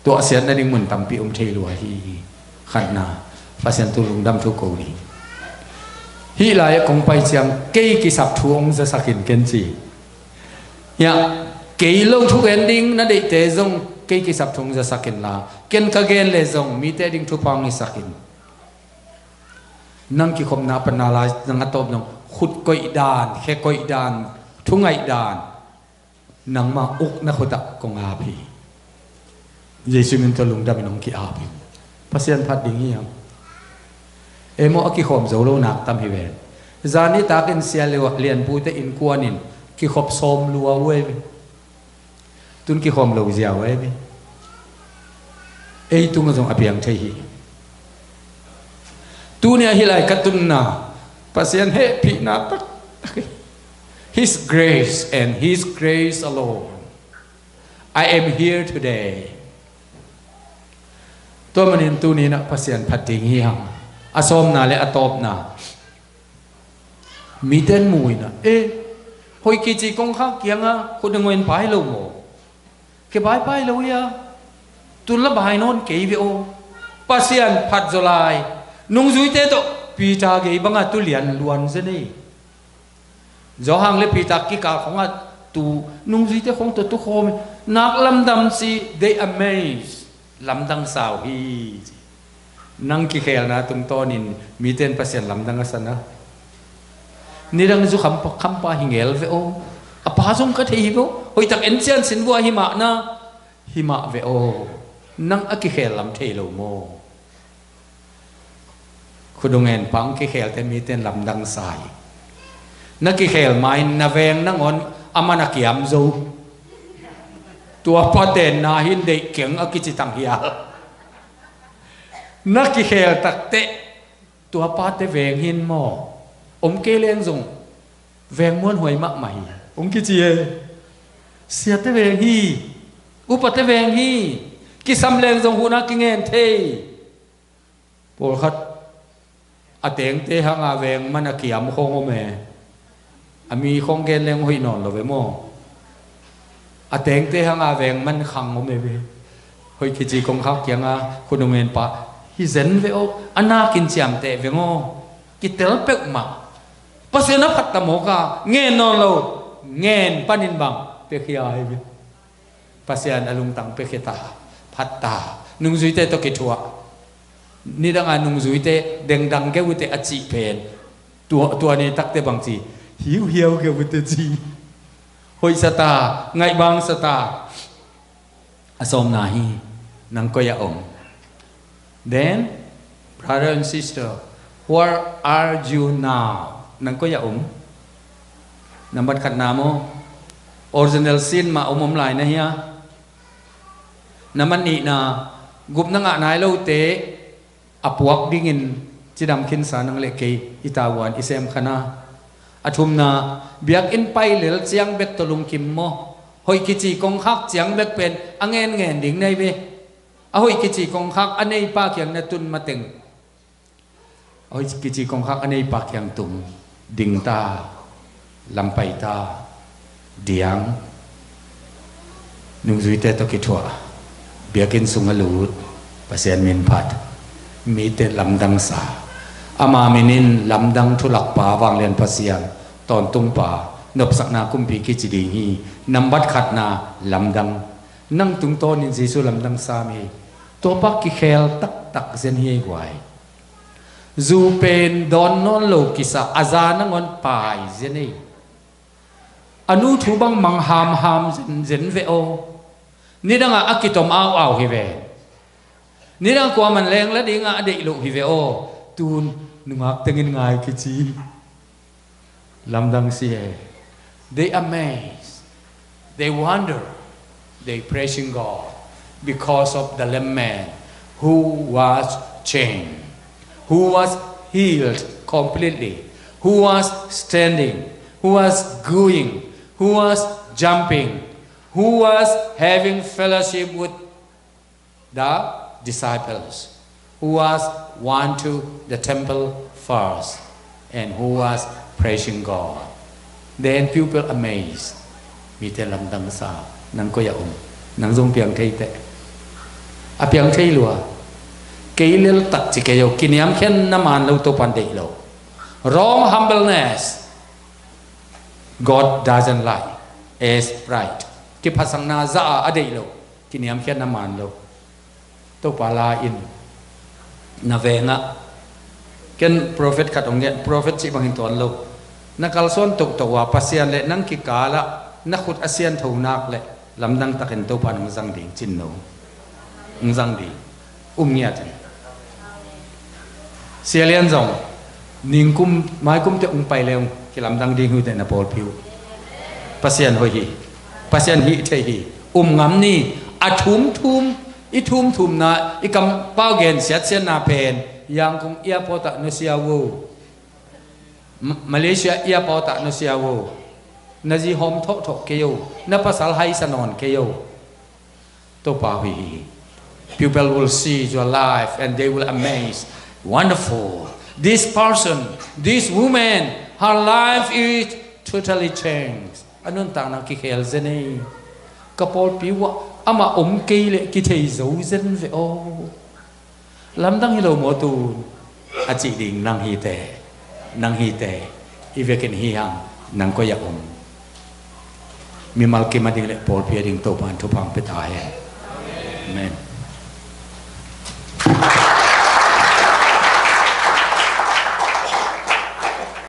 tuahsiat nading mun tampi om thei lua hi. Khatna, Pasian tu lungdam thu ko ni. Hih lai-ah kong pai ciang kei kisap thu hong zasak in ken ci. Hiah, kei lo thugen ding na deihte zong kei kisap thu hong zasak inla, ken ka gen le zong mite ding thupha hong hisak in. Nang kikhopna panna lai nang a tawp nong khut koih dan, khe koih dan, thu ngaih dan, nangmah ukna khutah kong ap hi. Jesu min tawh lungdam in hong ki-ap hi. Pasian phat ding hi hang. Ei maw, a kikhawm zo lo nak tam hi ven. Zani takin sia lianpute innkuan in kikhop sawm lua uh ei ve. Tun kikhawm lo ziau ei ve. Ei tungah zong a piang thei hi. Tuni a hih lai ka tunna Pasian hehpihna taktak hi. His grace and His grace alone. I am here today. Tua manin tuni inah Pasian phat ding hi hang. A sawmna le a tawpna. Miten mu inah, eh, hoih kici kongkhak kiangah khut a ngawin pai lo maw? Ke baipai lo ia, tun la bai nawn kei ve aw. Pasian phat zaw lai. Nungzuite tawh Peter gei banga tu lian luan zen ei. Johan le Peter kikal khongah tu nungzuite khong tawh tu khawm nak lamdang si, they amaze. Lamdang sa uh hi. Nang kikhelna tungtawnin miten Pasian lamdang a sa na. Nidang zu khampa, khampa hi ngel ve aw. A pa zong ka thei hi ve aw. Hoihtak en cian sin vua hi mah na. Hi mah ve aw. Nang a kikhel lam thei lo maw? Khudung en pang kikhelte miten lamdang sa hi. Na kikhel mai na veng nangawn a man a kiam zo. Tua paten na hin deih keng a kici tang hial. Na kikhel takteh tua pate veng hin maw? Om kei leng zong veng muanhuai mahmah hi. Hong kici e. Siate veng hi. Upate veng hi. Kisam leng zong huhna kingen thei. Pawlkhat a tengte hanga veng man a kiam khong om e. A mi khong gen leng hoih nawn lo ve maw? A tengte hanga veng man khang om e ve. Hoih kici kongkhak kianga khunungen pah hi zen ve aw. A nakin ciamteh veng aw. Kitel peuhmah. Pasian a phat ta mawk a ngen nawn lo. Ngen panin bang pia khia hi ve. Pasian a lungtang pia khia ta, phat ta. Nungzuite tawh kithuah. Nidanga nungzuite dengdang kei uh teh a cih pen. Tua, tua ne takte bang ci. Hiuhiau kei uh teh ci. Hoih sa ta, ngaihbang sa ta. A sawmna hi, nang koi a om. Then, brother and sister, where are you now? Nang koi a om? Nambat khatna maw? Original sin mah om om lai na hia? Nambat nihna, gupna ngah nai lote a puak dingin cidam khinsa nang le kei i tavuan i sem khana. A thumna, biakinn pai lel ciang bek tawh lungkim maw? Hoih kici kongkhak ciang bek pen a ngen ngen ding nei ve. A hoih kici kongkhak a neipa kiang na tun mateng. A hoih kici kongkhak a neipa kiang tung ding ta, lampai ta, diang. Nungzuite tawh kithuah, biakinn sung a lut, Pasian min phat, mite lamdang sa. Ama minin lamdang thulakpa vanglian Pasian, tawntungpa, nopsakna kumpi kici ding hi. Nambat khatna lamdang. Nang tungtawnin Jesu lamdang sa mi. Tuapa kikhel taktak zen hi ei guai. Zu pen dawn nawn lo kisa a za nangawn pai zen ei. A nu thu bang mang hamham zenzen ve aw. Nidangah a kitom auau hi ve. Nidang kuaman leng la dingah a deih loh hi ve aw. Tun nungak tengin ngai kici. Lamdang si e. They amaze. They wonder. They praising God because of the lame man who was changed, who was healed completely, who was standing, who was going, who was jumping, who was having fellowship with the disciples, who was went to the temple first. and who was praising God. Then people amazed. Mite lamdang sa, nang koi a om, nang zong piang thei teh. A piang thei lua. Kei lel tak ci kei o, kiniamkhiatna man lo Topan deih lo. Wrong humbleness God doesn't like as pride. Kiphasakna za a a deih lo, kiniamkhiatna man lo. Topa la in na vengah ken prophet khat hong gen, prophet cih bangin tuan lo. Na kalsuan tohtoh uh a Pasian le nang kikalah na khut a siantho nak le lamdang takin Topa nang zang ding cin no. Hong zang ding. Um ngiat in. Sia Lian zong ningkum maikum te ung pai leng kilamdang ding hi uh teh na pawlpi uh. Pasian hoih hi. Pasian hih thei hi. Um ngam ni. A thumthum, i thumthumna, i kampau gen siatsiatna pen Yangon airport ah nusia uh. M- Malaysia airport ah nusia uh. Na zi hawm thawhthawh kei uh. Na pasal haisa nawn kei uh. Topa hoih hi. People will see your life and they will amaze. Wonderful. This person, this woman, her life is totally changed. A nuntakna kikhel zen ei. Ka pawlpi uh ah amah om kei leh kithei zo zen ve aw. Lamdang hi lo maw tun? A cih ding nang hi teh. Nang hi teh. I vekin hi hang, nang koi a om? Mimal kim a ding le pawlpi a ding Topa in thupha hong pia ta hen. Amen.